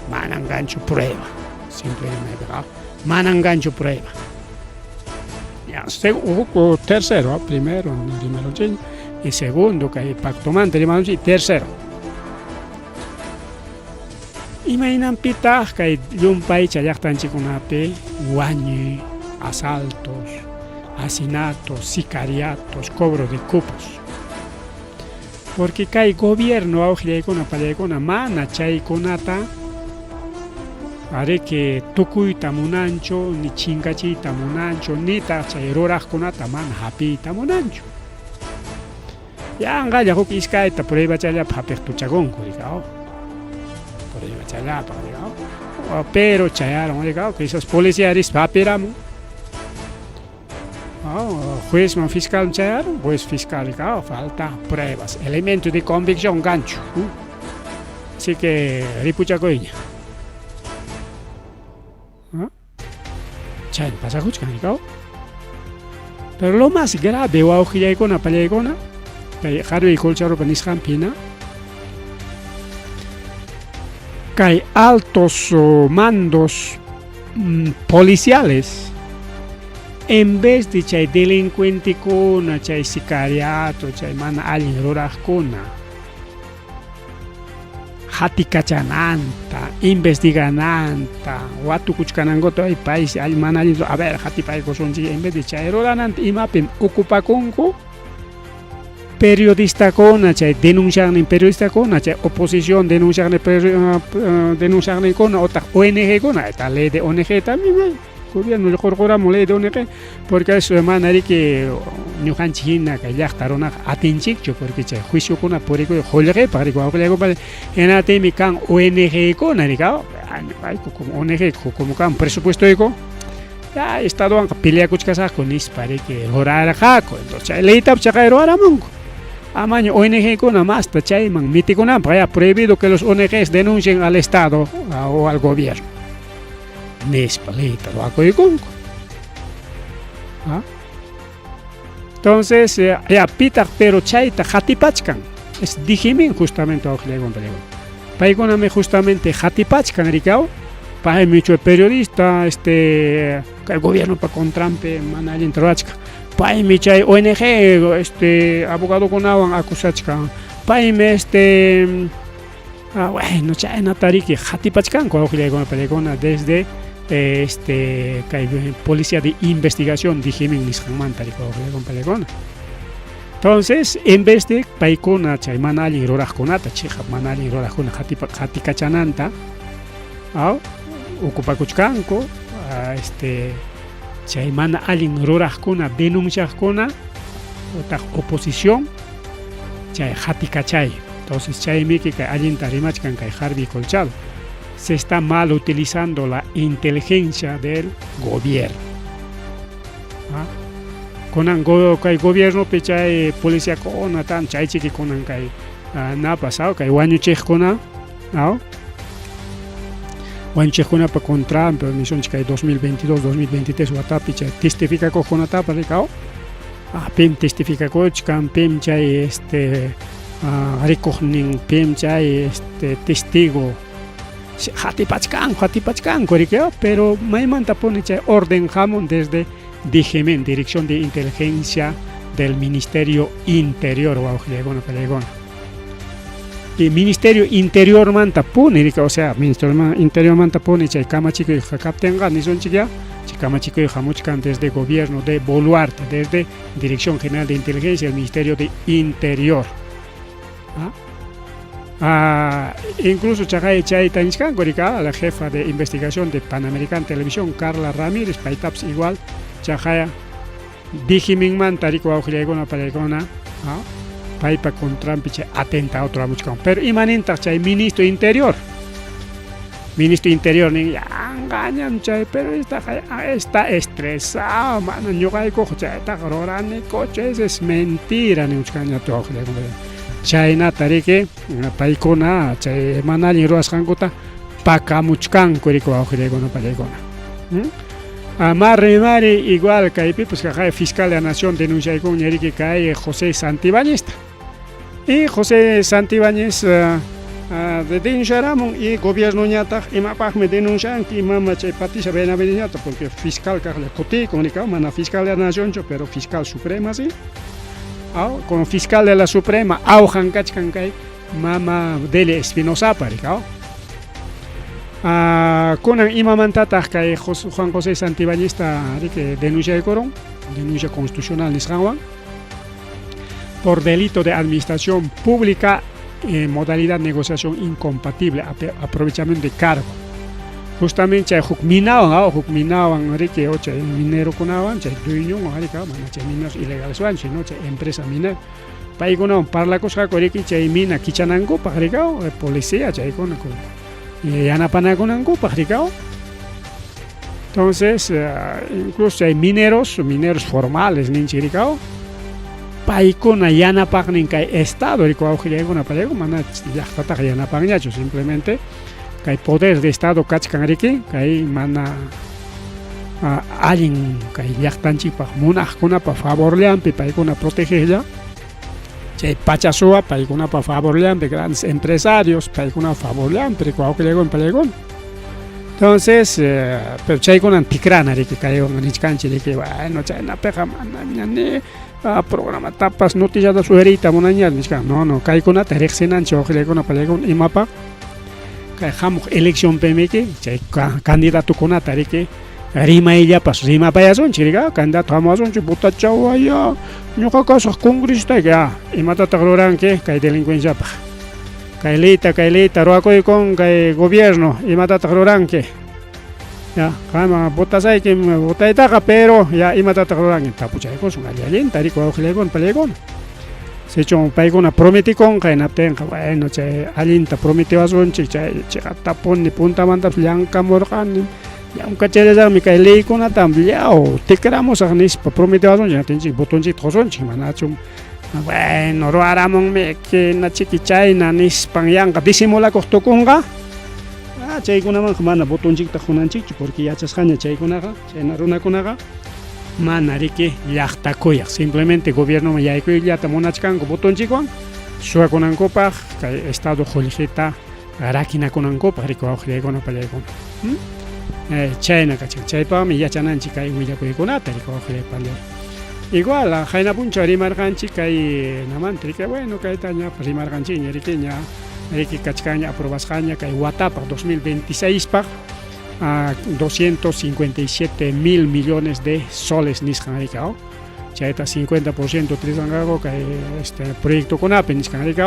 manan kanchu prueba, simple rimaypiqa manan kanchu prueba. Ya, huk tercero, primero rimarunchik y segundo kay pactomanta rimarunchik, tercero. Imaynanpitaq kay llumpaycha llaqtanchikkunapi wañuy, asaltos, asesinatos, sicariatos, cobro de cupos? Porque kay gobierno wawqillaykuna pallaykuna mana chaykunata ariki tukuyta munanchu, ni chinkachiyta munanchu, nitaq chay ruraqkunata mana hapiyta munanchu. Yanqalla huk iskayta pruebachallapaq hapiq tuchakunku, riki, pruebachallapaq, riki, pero chayarun, riki, quizás policía rispa hapiramun. Juezman fiscal chayarun, juez fiscal, riki, falta pruebas, elementos de convicción kanchu. Así que ripuchakuyña. Chayna pasakuchkan, riki. Pero lo más grave, wawqillaykuna pallaykuna, kay Harvey Colcharopa nisqanpi hina, kay altos mandos policiales, en vez de chay delincuentekuna, chay sicariato, chay mana allin ruraqkuna hatikachananta, investigananta, watukuchkanankuta, ay paysi allin mana allin, a ver, hatipaykusunchik, en vez de chay rurananta, imapim ocupakunku? Periodistakuna, chay denunciaqnin periodistakuna, chay oposición denunciaqnin denunciaqninkuna otaq ONG-kuna, esta ley de ONG también, gobierno qurquramun ley de ONG, porque eso mana riki ñuqanchik hina kay llaqta runaqa atinchikchu, porque chay juiciokuna purikuy qullqipaq, riki, wawqillaykuna, hinaptinmi kan ONG-kuna, riki, ayku como ONG, como kan presupuestoyku, ya estadowanqa peleakuchkasaqku nispa riki rurarqaku. Entonces chay leytapas chaqay ruraramunku. Amaña ONG-kuna masta chayman mitikunanpaq, ya prohibido que los ONGs denuncien al Estado o al gobierno. Nispa leyta ruwakuykunku. Entonces, ya pitaq pero chayta qatipachkan. Es DIGIMIN justamente, wawqillaykuna pallaykuna. Paykunami justamente qatipachkan, riki, paymi chay periodista kay gobiernopa contranpi mana allinta rurachkan. Paymi chay ONG abogadokunawan acusachkan. Paymi bueno, chaynata riki qatipachkanku, wawqillaykuna pallaykuna, desde kay policía de investigación DIGIMIN nisqanmanta, riki, wawqillaykuna pallaykuna. Entonces, en vez de paykuna chay mana allin ruraqkunata, chiqap mana allin ruraqkuna qatikachananta, ocupakuchkanku chay mana allin ruraqkuna denunciaqkuna utaq oposición chay qatikachay. Entonces, chaymiki kay allinta rimachkan kay Harvey Colchado. Se está mal utilizando la inteligencia del gobierno. Kunan kay gobiernopi chay policiakuna tan chaychiki kunan kay napas, kay wañuchiqkuna, wañuchiqkunapa contranpi nisunchik kay 2022, 2023 watapi chay testificakuqkunatapas, riki, pim testificakuchkan, pim chay rikuqnin, pim chay testigo, hatipachkanku, hatipachkanku, riki, pero maymantapuni chay orden hamun? Desde DIGIMIN, Dirección de Inteligencia del Ministerio Interior, wawqillaykuna pallaykuna. Y Ministerio Interior manta puni, riki, o sea, Ministerio Interior manta puni chay kamachikuy kaptinqa, nisunchik ya, chay kamachikuy hamuchkan desde gobierno de Boluarte, desde Dirección General de Inteligencia del Ministerio de Interior. Incluso chaqay chayta nichkanku, riki, la jefa de investigación de Panamericana Televisión, Carla Ramírez, paytapas igual chaqaya. Dijiminmanta riki wawqillaykuna pallaykuna paypa contranpi chay atentado ruramuchkan. Pero imanintaq chay ministro interior? Ministro interior nin yanqañam chay pero está estresado mana ñuqaykuqa chaytaqa ruranikuchu eso es mentira nimuchkanña wawqillaykuna. Chaynata riki paykuna chay mana allin ruwasqankuta pakamuchkanku riki wawqillaykuna pallaykuna. Mari igual kaypipas kaqay fiscal de la nación denunciaykunña riki kay José Santibáñezta. Y José Santibáñez denunciaramun y gobiernoñataq imapaqmi denuncianki mama chay Patricia Benavidesñata porque fiscal kaqlla kutiykun rika mana fiscal de la nacionchu pero fiscal suprema sí. Con fiscal de la suprema awqan kachkan kay mama Delia Espinosapa rika. Kunan imamantataq kay Juan José Santibáñezta riki denunciaykurun denuncia constitucional nisqanwan por delito de administración pública modalidad negociación incompatible aprovechamiento de cargo. Justamente chay huk minawan huk minawan riki o chay minerokunawan chay dueñonwan riki mana chay mineros ilegaleswan sino chay empresa minera paykunawan parlakusqaku riki chay mina kichanankupaq riki policía chaykuna yanapanakunankupaq riki. Entonces incluso chay mineros formales ninchik riki paykuna yanapaqnin kay estado riki wawqillaykuna pallaykuna mana llaqtataqa yanapanñachu simplemente kay poder de estado kachkan riki kay mana allin kay llaqtanchikpaq munaqkunapa favorllampi paykuna protegeqlla chay pachasuwa paykunapa favorllampi grandes empresarios paykunapa favorllampi riki wawqillaykuna pallaykuna. Entonces pero chaykunan tikrana riki kaywan nichkanchik riki bueno chaynapiqa manaña ni programatapas noticiatapas uyariyta munaña nichkan no no kaykunata riqsinanchik wawqillaykuna pallaykuna imapaq kay hamuq eleccionpimiki chay candidatokunata riki rimayllapas rimapayasunchik riki candidato hamuwasunchik putachawaya ñuqa kasaq congresistayki imatataq ruranki kay delincuenciapaq kay leyta ruwakuykun kay gobierno imatataq ruranki ya qama votasayki votaytaqa pero ya imatataq ruranki tapuchaykusun alli allinta riki wawqillaykuna pallaykuna sichun paykuna prometikunqa hinaptinqa bueno chay allinta prometiwasunchik chay chiqatapuni puntamantapas llamkamurqani llamkachillasaqmi kay leykunata llaw tikramusaq nispa prometiwasunchik hinaptinchik votonchikta qusunchik manachu bueno ruwaramunmiki nachiki chayna nispan yanqa disimulakuq tukunqa chaykunamanqa mana votonchikta qunanchikchu porque yachasqaña chaykunaqa chayna runakunaqa mana riki llaqta kuyaq simplemente gobiernoman yaykuyllata munachkanku votonchikwan suwakunankupaq kay estado qullqita rakinakunankupaq riki wawqillaykuna pallaykuna chayna kachkan chaypaqmi yachananchik kay willakuykunata riki wawqillay pallay igual qayna punchaw rimarqanchik kay namanta riki bueno kayta ña rimarqanchikña riki ña riki kachkanña aprobasqaña kay watapaq 2026 paq 257 mil millones de soles nisqan riki chayta 50% utilizanqaku kay este proyectokunapi nisqan riki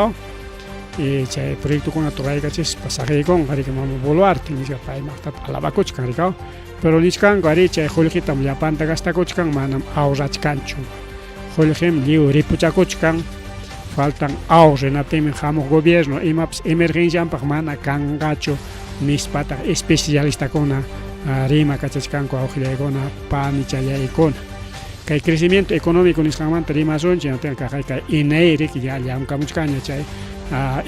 chay proyectokuna ruraykachispa saqiykunqa riki mama Boluarte nisqa paymaqtata alabakuchkan riki pero nichkanku ari chay qullqitam llapanta gastakuchkan manam ahorrachkanchu qullqim lliw ripuchakuchkan faltan ahorro hinaptinmi hamuq gobierno imapas emergencianpaq mana kanqachu nispataq especialistakuna rimakachachkanku awqillaykuna panichallaykuna kay crecimiento económico nisqanmanta rimasunchik hinaptinqa kaqay kay INEI riki ya llamkamuchkanña chay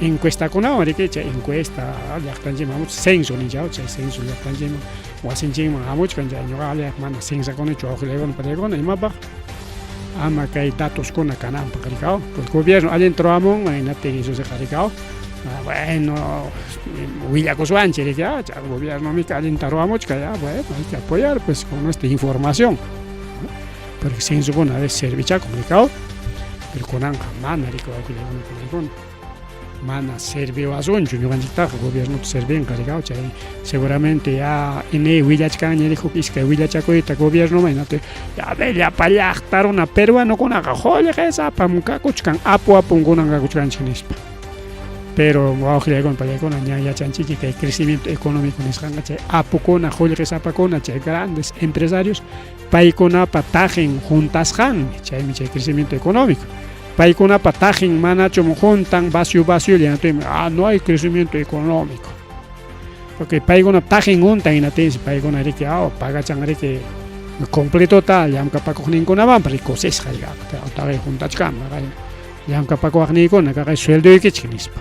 encuestakunawan riki chay encuesta llaqtanchikman hamuchkan censo ninchik chay censo llaqtanchikman wasinchikman hamuchkan chay ñuqa mana censakunichu wawqillaykuna pallaykuna imapaq ama kay datoskuna kananpaq rikaw pues gobierno allinta ruwamun hinaptin isusiqa rikaw bueno willakuswanchik riki chay gobiernomiki allinta ruwamuchkan ya bueno hay que apoyar pues con nuestra información porque censokuna a veces servichakun rikaw pero kunanqa mana riki wawqillaykuna pallaykuna mana serviwasunchu ñuqanchiktaqa gobiernota servinqa rikaw chay seguramente ya INEI willachkanña huk iskay willachakuyta gobiernoman hinaptin ya ve llapa llaqta runa peruanokunaqa qullqisapam kakuchkan apu apun kunan kakuchkanchik nispa. Pero wawqillaykuna pallaykuna ña yachanchikmi kay crecimiento económico nisqanqa chay apukuna, qullqisapakuna, chay grandes empresarios paykunapa taqin juntasqanmi, chaymi chay crecimiento económico. Paykunapa taqin manachum juntan vacío vacío ah, no hay crecimiento económico. Porque paykuna taqin juntan hinatinsi paykuna riki ah, pagachan riki completota llamkapakuqninkunamanpas kusisqa taqi juntachkan llamkapakuqniykuna kaqay sueldoykichik nispa.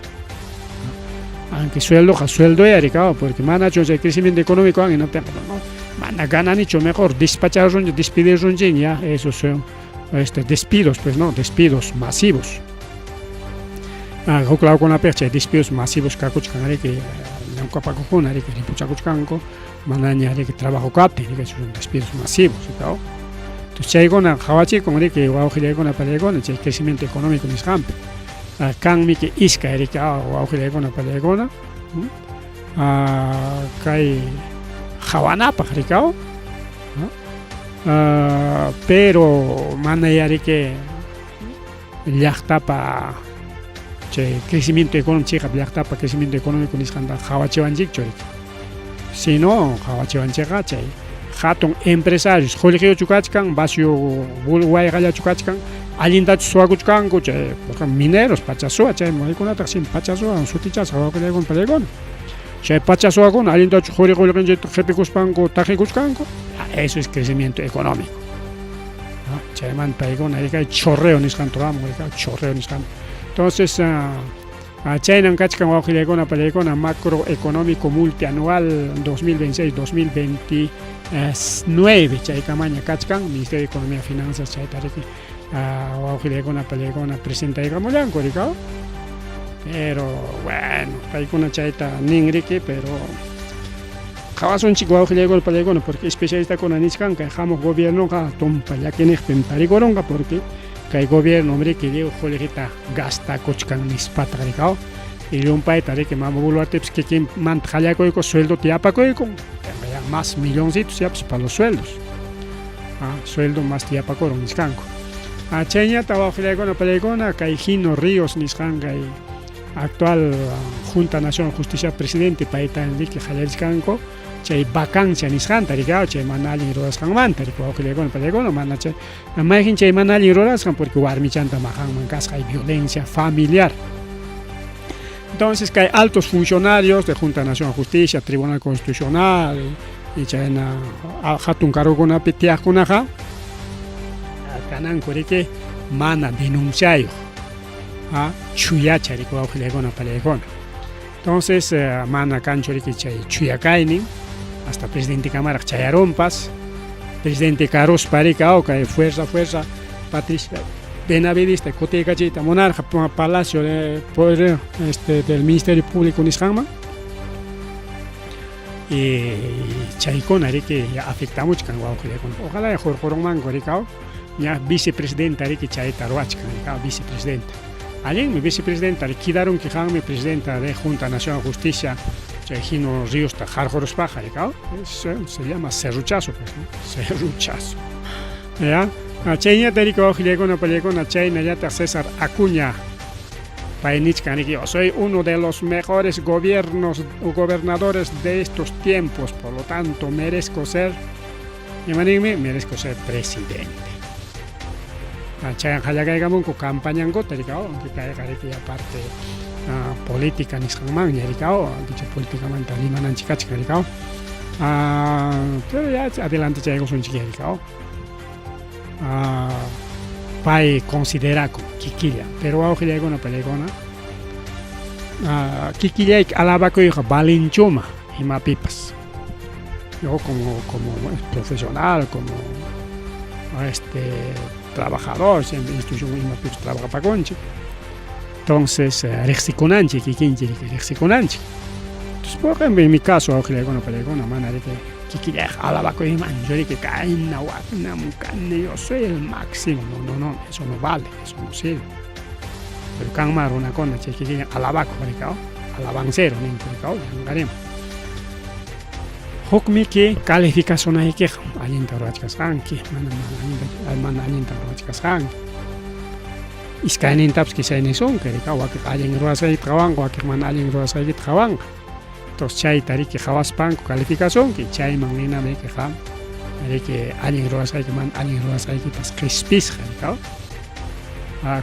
Aunque sueldoqa sueldoya rikaw porque manachu chay crecimiento económico hinaptinqa no, mana gananichu mejor despacharunchik despedirunchik ya esos son despidos pues no, despidos masivos. Huk lawkunapiqa chay despidos masivos kakuchkan riki llamkapakuqkuna riki ripuchakuchkanku manaña riki trabajo kaptin riki son despidos masivos rikaw. Entonces chaykuna qhawachikun riki wawqillaykuna pallaykuna chay crecimiento económico nisqanpi. Kanmi iskay riki wawqillaykuna pallaykuna kay qhawanapaq rikaw. Pero mana riki llaqtapa chay crecimiento económico chiqap llaqtapa crecimiento económico nisqanta qhawachiwanchikchu riki. Sino qhawachiwanchikqa chay hatun empresarios qullqiyuchu kachkan, vacío wayqallachu kachkan, allintachu suwakuchkanku chay mineros pachasuwa chay maykunataq sin pachasuwa sutichasqa wawqillaykuna pallaykuna. Chay pachasuwakuna allintachu quri qullqinchikta qipikuspanku taqikuchkanku, eso es crecimiento económico. Chaymanta paykuna kay chorreo nisqanta ruramun, chorreo nisqanta. Entonces, chaynan kachkan wawqillaykuna pallaykuna macroeconómico multianual 2026-2029 chaykamaña kachkan Ministerio de Economía y Finanzas chayta riki wawqillaykuna pallaykuna presentaykamullanku rikaw. Pero bueno, paykuna chayta nin riki, pero qhawasunchik wawqillaykuna pallaykuna porque especialistakuna nichkan kay hamuq gobiernoqa tumpa llakiniqpim tarikurunqa porque kay gobierno riki lliw qullqita gastakuchkan nispataq rikaw. Y llumpayta riki mama Boluartepis kikinmanta qallakuyku sueldota yapakuykun ya más milloncitos yapas para los sueldos. Sueldo más yapakurun nichkanku. Chayñata wawqillaykuna pallaykuna kay Gino Ríos nisqan kay actual Junta Nacional Justicia presidente payta riki qallarichkanku chay vacancia nisqanta rikaw chay mana allin rurasqanmanta riki wawqillaykuna pallaykuna mana chay mayqin chay mana allin rurasqan porque warmichanta maqanman kasqa hay violencia familiar. Entonces kay altos funcionarios de Junta Nacional Justicia, Tribunal Constitucional y chayna hatun cargokunapi tiyaqkunaqa kananku riki mana denunciayuq chuyacha riki wawqillaykuna pallaykuna. Entonces mana kanchu riki chay chuya kaynin hasta presidente kamaraq chayarunpas presidente karuspa riki kay fuerza fuerza Patricia Benavidesta kutiykachiyta munarqa Palacio de Poder del Ministerio Público nisqanman y chaykuna riki afectamuchkan wawqillaykuna ojalá hurqurunmanku rikaw ña vicepresidenta riki chayta ruwachkan rikaw vicepresidenta allinmi vicepresidenta quedarunki qanmi presidenta de Junta Nacional de Justicia chay Gino Ríosta qarquruspaqa rikaw se llama serruchazo pues, ¿no? Serruchazo ya chayñata riki wawqillaykuna pallaykuna chaynallataq César Acuña pay nichkan riki yo soy uno de los mejores gobiernos o gobernadores de estos tiempos, por lo tanto merezco ser, imaninmi merezco ser presidente. Chayan qallakaykamunku campañankuta rikaw, aunque kayqa riki aparte política nisqanmanña rikaw, aunque políticamanta rimananchik kachkan rikaw. Pero ya adelante chaykusunchik rikaw. Pay considerakun kikillan, pero wawqillaykuna pallaykuna kikillayki alabakuyqa valinchuma imapipas. Yo como profesional, como trabajador, siempre institución imapipas trabajapakunchik. Entonces, riqsikunanchik kikinchik riqsikunanchik. Entonces, por ejemplo, en mi caso, wawqillaykuna pallaykuna mana riki kikillayqa alabakuymanchu riki kayna waknam kani yo soy el máximo. No, no, no, eso no vale, eso no sirve. Pero kanman runakuna chay kikillan alabakuq rikaw, alabancero ninku rikaw, yanqarima. Hukmiki calificasunaykiqa allinta ruwachkasqanki, mana allinta mana allinta ruwachkasqanki. Iskaynintapas kisaynisunki, riki, wakiq allin ruwasqaykita qawanqa, wakiq mana allin ruwasqaykita qawanqa. Entonces chayta riki qawaspanku calificasunki, chayman hinam riki qam riki allin ruwasqayki mana allin ruwasqaykipas qispisqa, riki.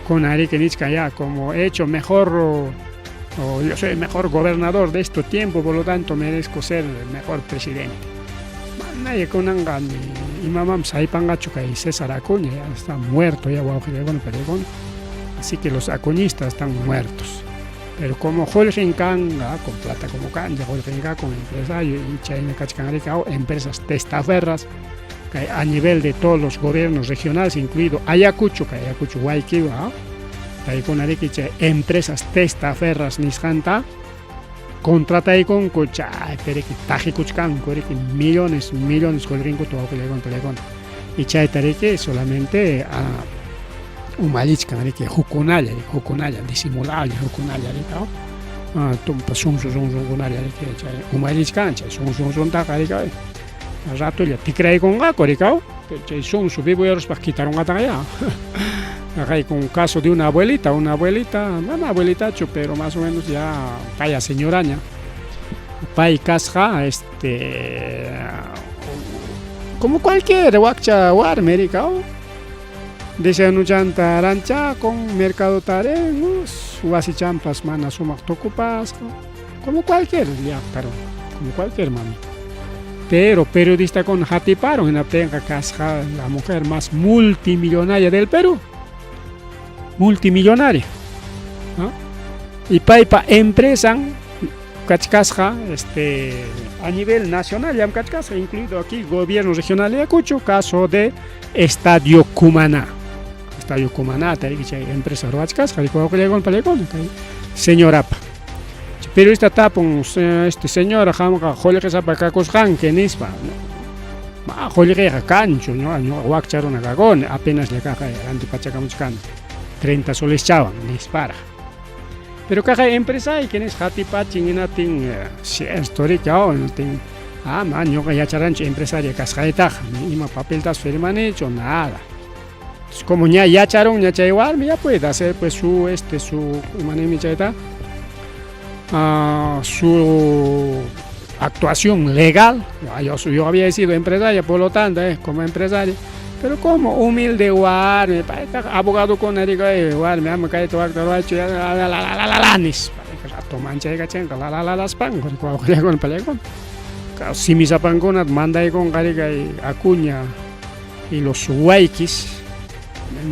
Kunan riki nichkan ya como he hecho mejor o yo soy el mejor gobernador de este tiempo, por lo tanto merezco ser el mejor presidente. Manaya kunanqa ni imamanpas haypanqachu kay César Acuña, ya está muerto ya wawqillaykuna pariykuna. Así que los acuñistas están muertos. Pero como qullqin kanqa, con plata como kancha, qullqin con empresario y chayna kachkan riki empresas testaferras kay a nivel de todos los gobiernos regionales, incluido Ayacucho, kay Ayacucho Guayquiwa, paykuna riki chay empresas testaferras nisqanta contrataykunku, chaypi riki taqikuchkanku riki millones, millones qullqinkuta wawqillaykuna pariykuna. Y chayta riki solamente umallichkan riki hukkunalla, hukkunalla disimulalla, hukkunalla riki tumpa sunsu sunsunkunalla riki chay umallichkan, chay sunsunsuntaqa riki ratolla tikraykunqaku riki, chay sunsu vivo yaruspaq quitarunqataqa ya. Hay un caso de una abuelita, mana abuelitachu, pero más o menos ya paya señoraña. Pay kasqa, como cualquier wakcha warmi riki, desayunuchanta ranchakun, mercado taren, wasichampas mana sumaq tukupasqa, como cualquier llaqta runa, como cualquier mamita. Pero periodistakuna hatiparon, hinaptinqa kasqa la mujer más multimillonaria del Perú. Multimillonaria, ¿no? Y paypa empresan kachkasqa a nivel nacional llamkachkasqa, incluido aquí gobierno regional de Ayacucho, caso de Estadio Cumaná. Estadio Cumaná, chay empresa ruwachkasqa, wawqillaykuna pariykuna, kay señorapa. Periodista tapun, señora, qamqa qullqisapa kakusqanki nispa. Ma qullqiyqa kanchu, ñuqa wakcha runa kakuni, apenas kaqay rantipachakamuchkani 30 soleschawan nisparaq. Pero kaqay empresayki nisqa hatipachin hinaptin cierto riki hinaptin ma ñuqa yacharanchu empresaria kasqaytaqa, ni ima papeltapas firmanichu, nada. Entonces, como ña yacharunña chay warmi, ya puede hacer pues su su ima ninmi chayta, su actuación legal. Yo había sido empresaria, por lo tanto, como empresaria, pero como humilde warmi, abogado con digo, warmi, ama kayta wakta ruwaychu, la la la la la la nispa, rato manchaykachinqa la la la laspanku, wawqillaykuna pariykuna. Simisapankunata mandaykunqa kay Acuña y los huayquis,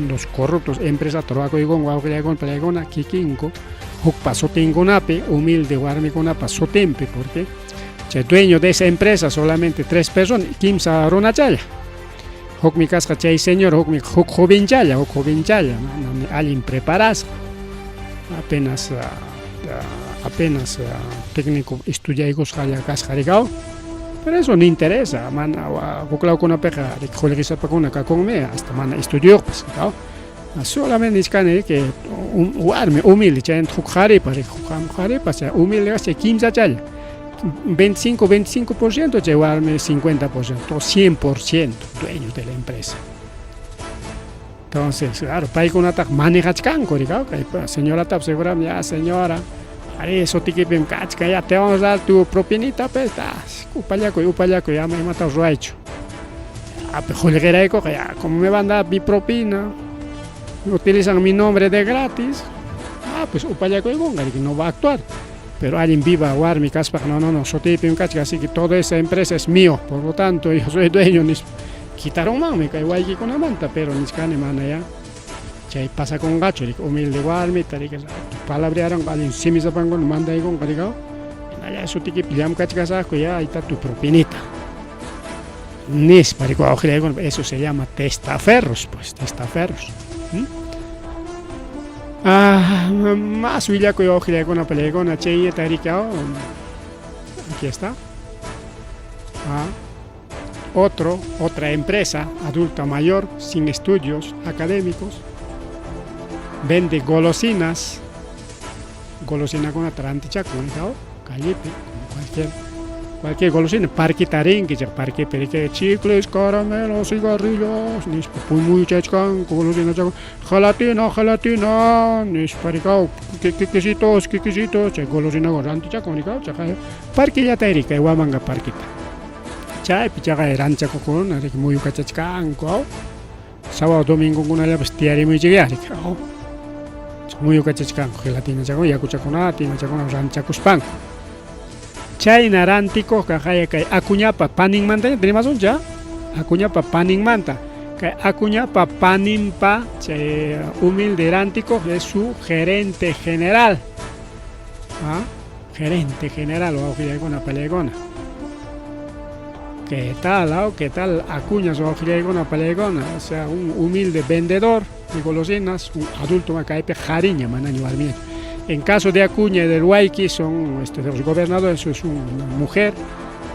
los corruptos empresata ruwakuykunku wawqillaykuna pariykuna kikinku hukpa sutinkunapi, humilde warmikunapa sutinpi, porque chay dueño de esa empresa solamente tres personas, kimsa runachalla. Hukmi kasqa chay señor, hukmi huk jovenchalla, huk jovenchalla, mana allin preparasqa, apenas apenas técnico estudiaykusqalla kasqa rikaw. Pero eso no interesa, mana huklawkunapiqa qullqisapakuna kakunmi hasta mana estudiuqpas, rikaw. Solamente nichkani que warmi humilde, chayanta huk qharipas, huk qharipas chay humilde chay kimsachalla. 25, 25%, chay warmi 50%, 100% dueño de la empresa. Entonces, claro, paykunataq manejachkanku, rikaw, kay señoratapas seguramente ya señora, arí sutikipim kachkan, ya te vamos a dar tu propinita, pues, upallakuy, upallakuy, ama imatapas ruwaychu. Qullqiraykuqa ya, como me van a dar mi propina, utilizan mi nombre de gratis, pues upallakuykunqa, no va a actuar. Pero alguien viva warmi kaspaqa, no, no, no, sutiypim kachkan, así que toda esa empresa es mío, por lo tanto, yo soy dueño, nispa. Quitarunmanmi kay waykikunamanta, pero nichkani mana ya chay pasakunqachu, humilde warmita, riki, palabrearonqa allin simisapankuna mandaykunqa, rikaw, hinalla sutikipi llamkachkasaqku, ya ahí está tu propinita. Nispa, riki, wawqillaykuna, eso se llama testaferros, pues, testaferros. Más willakuy wawqillaykuna pariykuna, chayta riki, aquí está. Otra empresa, adulta mayor, sin estudios académicos, vende golosinas, golosinakunata rantichakun, callepi, como cualquier Cualquier golosina parquita rinki chay parquepi riki chicles, caramelos, cigarrillos nispa pumuychachkanku golosinachaku gelatina, gelatina nispa rikaw quesitos, quesitos chay golosinawan rantichakun rikaw chaqay parquillata ri kay Huamanga parquita. Chaypi chaqay rantichakukuna riki muyukachachkanku aw sábado domingokunallapas tiyarimuychikyá riki aw muyukachachkanku gelatinachaku yakuchakunata imachakuna rantichakuspanku. Chayna rantikuqqa qaya kay Acuñapa paninmantaña rimasunchik ah? Acuñapa paninmanta. Kay Acuñapa paninpa chay humilde rantikuq es su gerente general. ¿Ah? Gerente general wawqillaykuna pallaykuna. ¿Qué tal? Ah? ¿Qué tal Acuña wawqillaykuna pallaykuna? O sea, un humilde vendedor de golosinas, un adulto kaypi qhariña manaña warmiñachu. En caso de Acuña y del Huayqui son los gobernadores, es una mujer,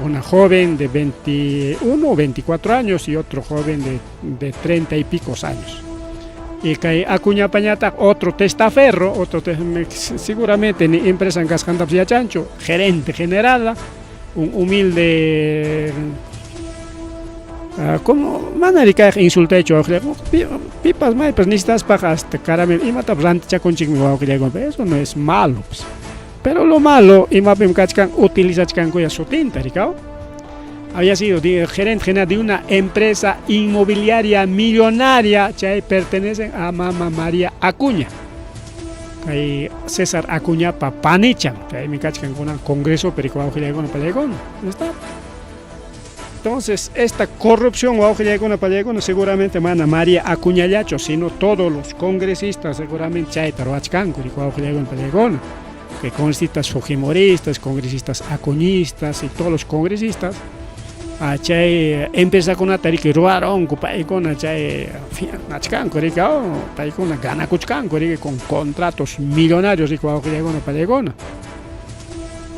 una joven de 21 o 24 años y otro joven de 30 y picos años. Y kay Acuña pañata otro testaferro, otro seguramente ni empresa en kasqantapas yachanchu, gerente general, un humilde como mana rikayqa insultaychu pipas maypas necesitaspaqa hasta caramelo imatapas rantichakunchikmi wawqillaykuna, eso no es malo pues. Pero lo malo imapim kachkan utilizachkankuya sutinta rikaw. Había sido gerente general de una empresa inmobiliaria millonaria chay pertenecen a Mama María Acuña. Kay César Acuñapa panichan, chaymi kachkan kunan Congreso pero wawqillaykuna pallaykuna. Está. Entonces, esta corrupción wawqillaykuna pallaykuna seguramente mana María Acuñallachu, sino todos los congresistas seguramente chayta ruwachkanku wawqillaykuna pallaykuna. Que congresistas fujimoristas, congresistas acuñistas y todos los congresistas chay empresakunata riki ruwaronku paykuna chay nachkanku riki paykuna ganakuchkanku riki con contratos millonarios riki wawqillaykuna pallaykuna.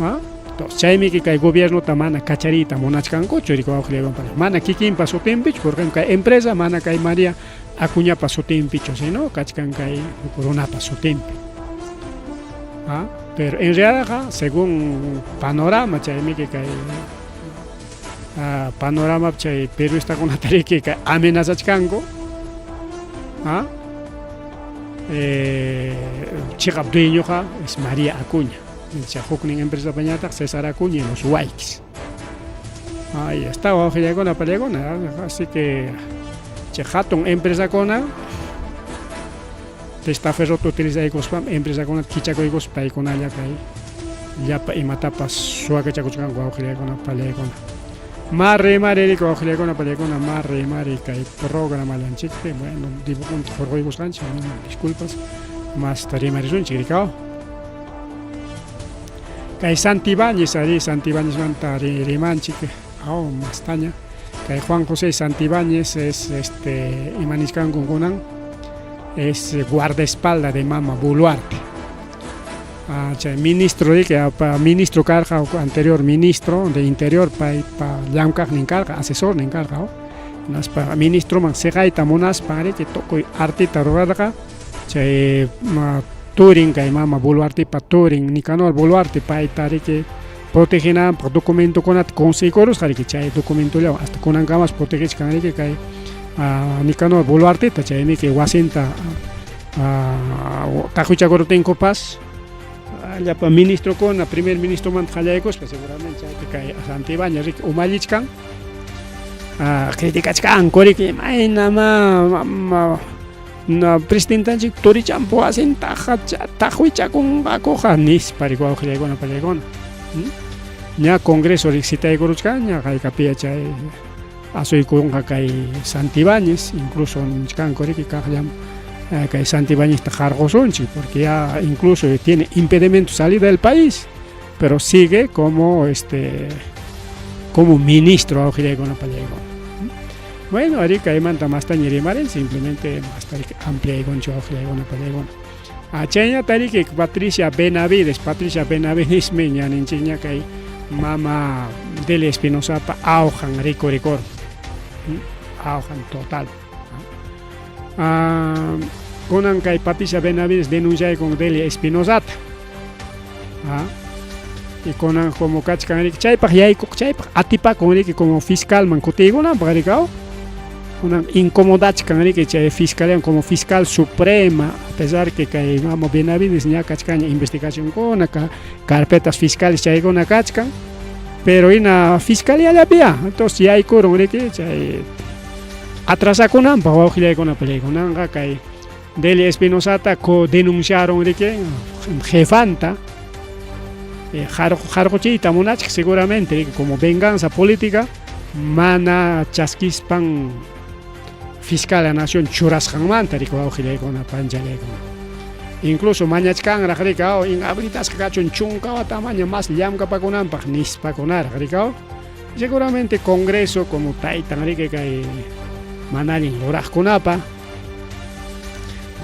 ¿Ah? Entonces, chaymi kay gobiernota mana kachariyta munachkankuchu riki wawqillaykuna mana kikinpa sutinpichu porque kay empresa mana kay María Acuñapa sutinpichu sino kachkan kay huk runapa sutinpi. ¿Ah? Pero en realidad según panorama chaymi kay panorama chay periodistakunata riki kay amenazachkanku ¿ah? Chiqap dueñoqa es María Acuña. Chay huknin empresapañataq César Acuña y los Huayquis. Ahí está wawqillaykuna pallaykuna, así que chay hatun empresakuna testaferrota utilizaykuspa empresakunata kichakuykuspa paykunalla kay llapa imatapas suwakachakuchkanku wawqillaykuna pallaykuna. Mari mari riki wawqillaykuna pallaykuna mari mari kay programallanchikpi bueno dibujonta hurquykusqanchik disculpas masta rimarisunchik rikaw. Kay Santibáñez ari Santibáñezmanta rimanchik aw mastaña kay Juan José Santibáñez es ima nichkanku kunan es guardaespalda de Mama Boluarte. Chay ministro riki ministro karqa anterior ministro de interior paypa llamkaqnin karqa asesornin karqa hinaspa ministroman siqayta munaspa riki tukuy artita rurarqa chay turin kay Mama Boluartepa turin Nicanor Boluarte payta riki protegenanpaq documentokunata conseguirusqa riki chay documentollawan hasta kunankamas protegichkan riki kay Nicanor Boluarteta chaymi kay wasinta taqwichakuruptinkupas llapa ministrokuna primer ministromanta qallaykuspa seguramente chaypi kay Santibáñez riki umallichkan criticachkanku riki imaynamá presidentanchik turichanpa wasintaqa taqwichakunqakuqa nispa riki wawqillaykuna pallaykuna. Ña Congreso citaykuruchkanña haykapiya chay asuykunqa kay Santibáñez incluso nichkanku riki kaqllam kay Santibáñezta qarqusunchik porque ya incluso tiene impedimento salida del país pero sigue como como ministro wawqillaykuna pallaykuna. Bueno, ari kaymanta mastaña rimarin simplemente masta ampliaykunchik wawqillaykuna pallaykuna. Chayñata riki Patricia Benavides, Patricia Benavidesmi ñaninchikña kay mama Delia Espinosapa awqan rikurikurun. Awqan total. Kunan kay Patricia Benavides denunciaykun Delia Espinosata. Y kunan como kachkan riki chaypaq yaykuq chaypaq atipakun riki como fiscalman kutiykunanpaq riki aw. Kunan incomodachkan riki chay fiscalía como fiscal suprema, a pesar que kay mamo Benavides ña kachkanña investigacionkuna, carpetas fiscales chaykuna kachkan, pero hina fiscalíallapiya, entonces yaykurun riki chay atrasakunanpaq wawqillaykuna peleaykunanqa kay Delia Espinosata ko denunciaron riki jefanta harquchiyta munachik seguramente riki como venganza política mana chaskispan fiscal de la nación churasqanmanta riki wawqillaykuna panchallaykuna incluso mañachkanraq riki aw inhabilitasqa kachun chunka watamaña mas llamkapakunanpaq nispakunaraq riki aw seguramente Congreso como taytan riki kay mana allin ruraqkunapa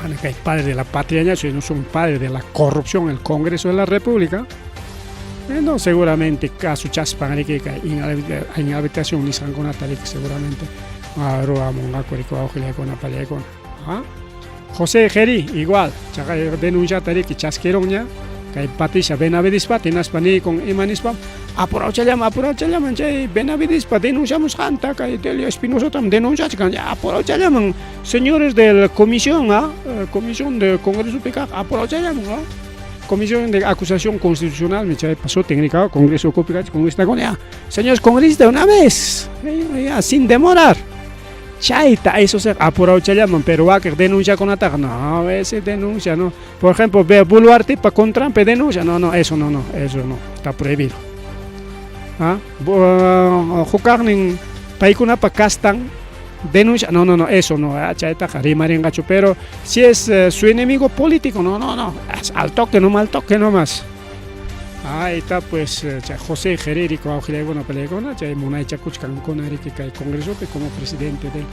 mana kay padre de la patria ñachu sino son padre de la corrupción el Congreso de la República. Entonces seguramente kasuchaspan riki kay inhabilitación nisqankunata riki seguramente ruwamunqaku riki wawqillaykuna pallaykuna. José Jerí igual chaqay denunciata riki chaskirunña kay Patricia Benavidespa hinaspa niykun ima nispa apurawchallaman apurawchallaman chay Benavidespa denunciamusqanta kay Delia Espinosatam denunciachkan apurawchallaman señores de la comisión comisión de Congresopi kaq apurawchallaman comisión de acusación constitucional chaypa sutin riki Congreso ukupi kachkan congresistakuna señores congresistas una vez ya sin demorar chayta eso se apurawchallaman pero wakiq denunciakunataqa no ese denuncia no por ejemplo ve Boluartepa contranpi denuncia no no eso no no eso no está prohibido hukaqnin paykunapa kastan denuncia no no no eso no chaytaqa rimarinqachu pero si es su enemigo político no no no al toque nomás al toque nomás. Ahí está pues chay José Jerí wawqillaykuna pallaykuna chay munaychakuchkankuna riki kay Congresopi como presidente del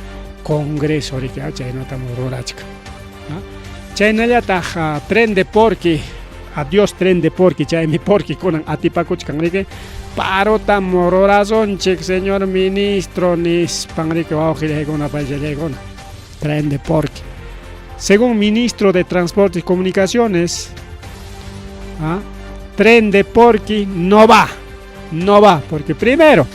Congreso riki chaynatam rurachkan. Chaynallataq tren de Porqui, adiós tren de Porqui, chaymi Porqui kunan atipakuchkan riki parotam rurasunchik señor ministro nispan riki wawqillaykuna pallaykuna tren de Porqui. Según ministro de Transportes y Comunicaciones, tren de Porqui no va, no va, porque primero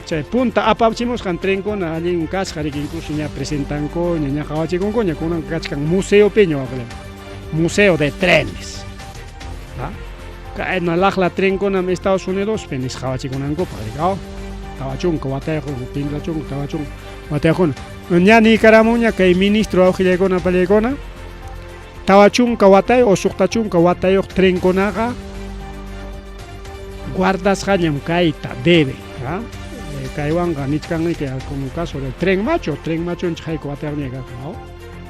chay punta apachimusqan trenkuna allin kasqa riki incluso ña presentankuña ña qawachikunkuña kunan kachkan museopiña wawqillay museo de trenes kayna laqla trenkunam Estados Unidospi nisqa qawachikunankupaq riki 40 watayuq 30 40 watayuqkuna ña niykaramunña kay ministro wawqillaykuna pallaykuna 40 watayuq o 60 watayuq trenkunaqa guardasqañam kayta debe kaywanqa nichkan riki como caso del tren macho tren machonchik hayka watayuqña kakun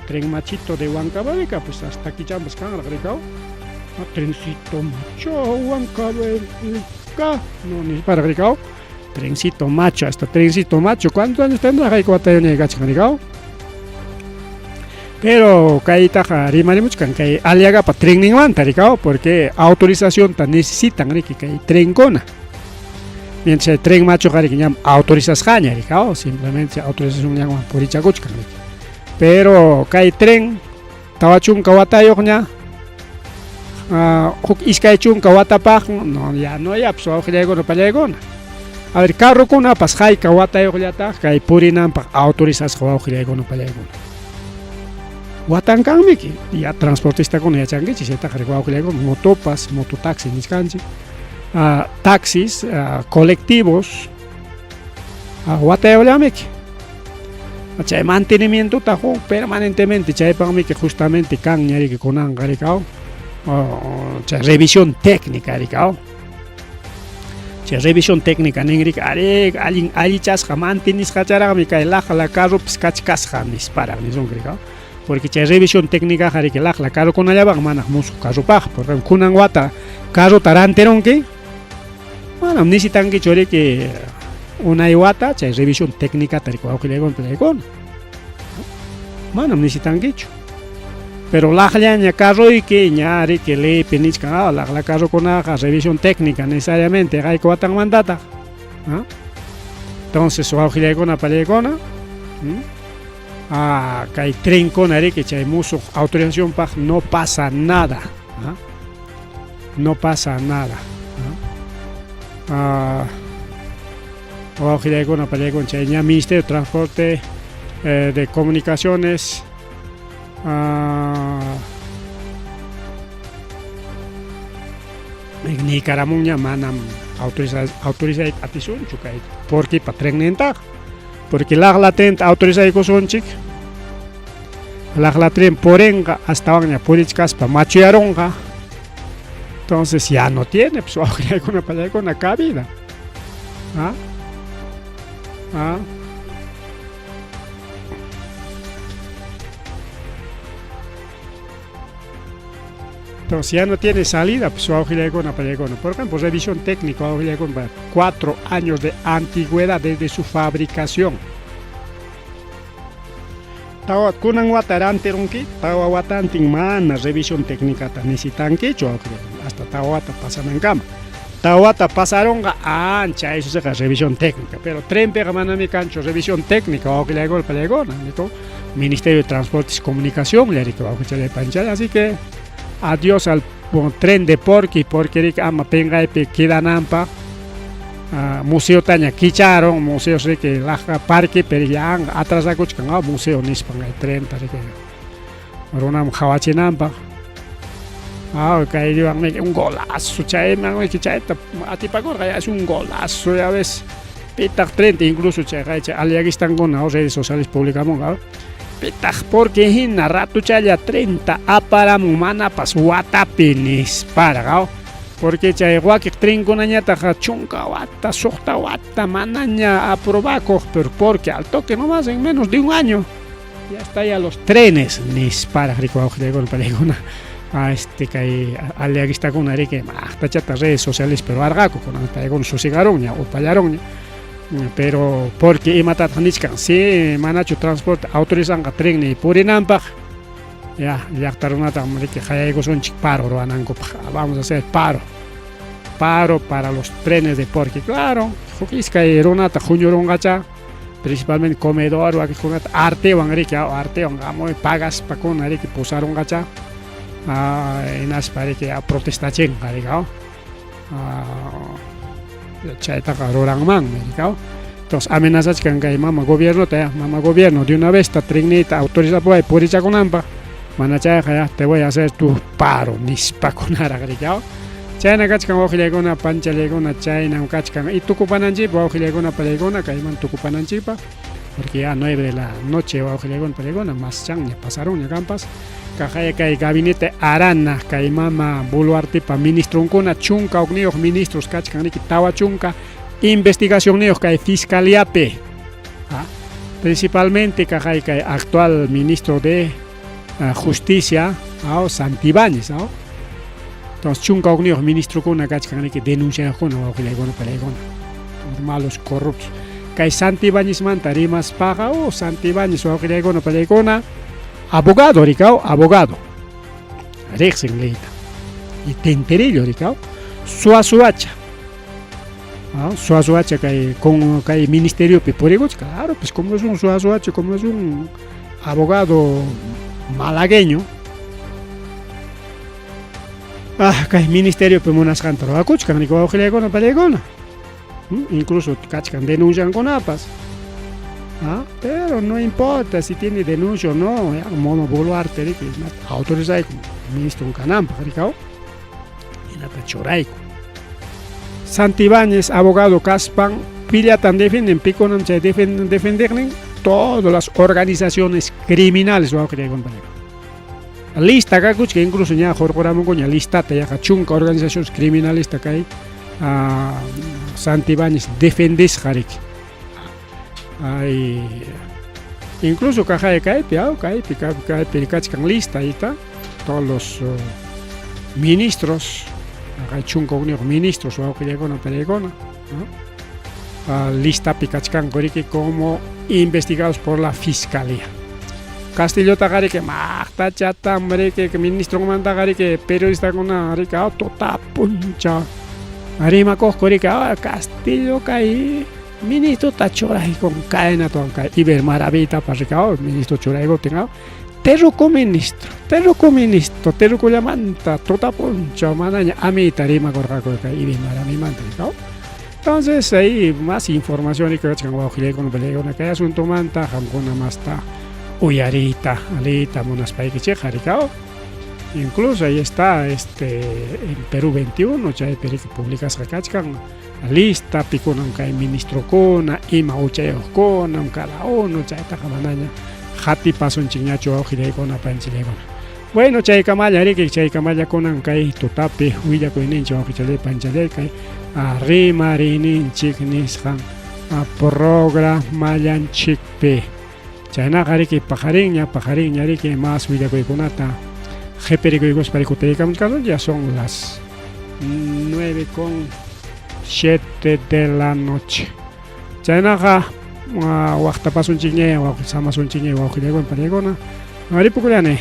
tren machito de Huancavelica pues hasta kichampas kanraq riki trencito macho Huancavelica no nisparaq riki trencito macho hasta trencito macho ¿cuántos años tendrá hayka watayuqña kachkan riki? Pero kaytaqa rimarimuchkan kay Aliagapa trenninmanta riki porque autorizacionta necesitan riki kay trenkuna mientras el tren machoqa riki ñam autorizasqaña riki simplemente autorización ñanwan purichakuchkan riki pero kay tren 40 watayuqña huk 20 watapaq no ya no ya pues wawqillaykuna pallaykuna a ver carrokunapas hayka watayuqllataq kay purinanpaq autorizasqa wawqillaykuna pallaykuna watan kanmiki ya transportistakuna yachankichik chaytaqa riki wawqillaykuna motopas mototaxi nichkanchik taxis colectivos watayuqllamiki chay mantenimientota huk permanentemente chaypaqmiki justamente kanña riki kunanqa riki chay revisión técnica riki chay revisión técnica nin riki ari allin allichasqa mantenisqacharaqmi kay laqla carropis kachkasqa nisparaq nisunki riki porque chay revisión técnica riki laqla carrokunallapaq manaq musuq carropaq porque kunan wata carrota rantirunki manam necesitankichu riki unay wata chay revisión técnicata riki wawqillaykuna pallaykuna manam necesitankichu pero laqllaña carroyki ña riki leypi nichkan laqla carrokunaqa revisión técnica necesariamente hayka watanmantataq entonces wawqillaykuna pallaykuna kay trenkuna riki chay musuq autorizacionpaq no pasa nada. No pasa nada. ¿No? Wawqillaykuna pallaykuna chay ña Ministerio de Transporte eh, de Comunicaciones niykaramunña manam autoriza autorizayta atisunchu kay porquipa trennintaqa porque laqla trenta autorizaykusunchik laqla tren purinqa astawanña purichkaspa machuyarunqa entonces ya no tiene pues wawqillaykuna pallaykuna cabida ¿Ah? ¿Ah? Entonces ya no tiene salida, pues wawqillaykuna pallaykuna. Por ejemplo, revisión técnica, wawqillaykuna, 4 años de antigüedad desde su fabricación. Tawa kunan wata rantirunki, tawa watantin mana revisión técnica necesitankichu wawqillaykuna, hasta tawa wata pasanankama. Tawa wata pasarunqa ancha eso seqa revisión técnica, pero trenpiqa manami kanchu revisión técnica wawqillaykuna pallaykuna, niku Ministerio de Transportes y Comunicación llariki wawqichalay panchalay, así que adiós al tren de Porqui, porque riki ama pinqaypi quedananpaq museotaña kicharon, museos riki Laja parque, pero ya atrasakuchkan museo nispan kay trenta riki runaman qhawachinanpaq. Kay un golazo chayman chayta atipakurqa, es un golazo, ya ves. Pitaq trenta incluso chay chay aliaguistankuna redes sociales publicamunqa. Pitaq porque hina ratuchalla 30 aparamun manapas watapi nisparqa. Porque chay wakiq trenkunañataq chunka wata, suqta wata manaña aprobakuq, pero porque al toque nomás en menos de un año ya está ya los trenes nisparaq riki wawqillaykuna pallaykuna. Este kay aliaguistakuna riki maqtachata redes sociales pero arqaku kunan paykuna susigarunña upallarunña. Pero porque imatataq nichkan si manachu transporte autorizanqa trenni purinanpaq ya llaqta runata riki qayaykusunchik paro ruwanankupaq, vamos a hacer paro paro para los trenes de Porqui. Claro, huk iskay runata huñurunqacha, principalmente comedor wakiqkunata artewan riki artewan hamuy pagaspakuna riki pusarunqacha hinaspa riki protestachinqa riki chaytaqa ruranmanmi riki. Entonces amenazachkan kay mama gobiernota ya, mama gobierno, de una vez ta trennita autorizapuway purichakunanpaq, mana chayqa ya te voy a hacer tu paro nispakunaraq riki. Chayna kachkan wawqillaykuna panchallaykuna, chaynam kachkan y tukupananchikpaq wawqillaykuna pallaykuna kayman tukupananchikpaq, porque ya 9 de la noche wawqillaykuna pallaykuna más chanña pasarunña kampas. Kaqaya kay gabinete Arana kay mama Boluartepa ministronkuna 11 ministros kachkan riki 40 investigacionniyuq kay fiscaliapi. Principalmente kaqay kay actual ministro de Justicia Santibáñez. Entonces 11 ministrokuna kachkan riki denunciaqkuna wawqillaykuna pallaykuna, malos corruptos. Kay Santibáñezmanta rimaspaqa oh Santibáñez wawqillaykuna pallaykuna abogado riki, abogado riqsin leyta y tenterillo riki, suwa suwacha suwa suwacha kay con kay ministeriopi purikuchka. Claro, pues como es un suwa suwacha, como es un abogado malagueño, kay ministeriopi munasqanta ruwakuchkan riki wawqillaykuna pallaykuna. Incluso kachkan denunciankunapas. Pero no importa si tiene denuncia o no, ya, mono Boluarte riki autorizayku ministro kananpaq riki hinata churayku. Santibáñez abogado kaspan pillatan defienden, pikunam chay defendeqnin todas las organizaciones criminales wawqillaykuna pallaykuna. Lista kakuchka incluso ña hurquramunkuña listata yaqa chunka organizaciones criminalista kay Santibáñez defendesqa riki. Ay, incluso kaqay kaypi kaypi kaypi kachkan lista, ahí está todos los ministros, kay 11 ministros wawqillaykuna pallaykuna, ¿no? Listapi kachkanku riki como investigados por la fiscalía. Castillotaqa riki maqtachatam riki ministromantaqa riki periodistakuna riki tuta punchaw rimakuqku riki Castillo kay ministrota churaykun kaynatuwan kay Iber Maravitapas riki ministro churaykuptin. Terruku ministro, terruku ministro, terrukullamanta tuta punchaw manaña amiyta rimakurqaku kay Ibimaramimanta, ¿no? Entonces ahí más información kachkan wawqillaykuna palaykuna kay asuntomanta qamkuna masta uyariyta aliyta munaspaykichikqa rikaw. Incluso ahí está este en Perú 21 chaypi riki publicasqa kachkan lista pikunam kay ministrokuna ima huchayuqkunam cada uno chaytaqa manaña qatipasunchikñachu wawqillaykuna panchillaykuna. Bueno, chaykamalla riki chaykamalla kunan kay tutapi willakuyninchik wawqichallay panchallay kay rimariyninchik nisqan programallanchikpi. Chaynaqa riki paqarinña, paqarinña riki más willakuykunata qhipirikuykuspa rikutiykamuchkasun ya son las 9:07 de la noche. Chaynaqa waqtapasunchikña, samasunchikña wawqillaykuna panaykuna. Ripukullani.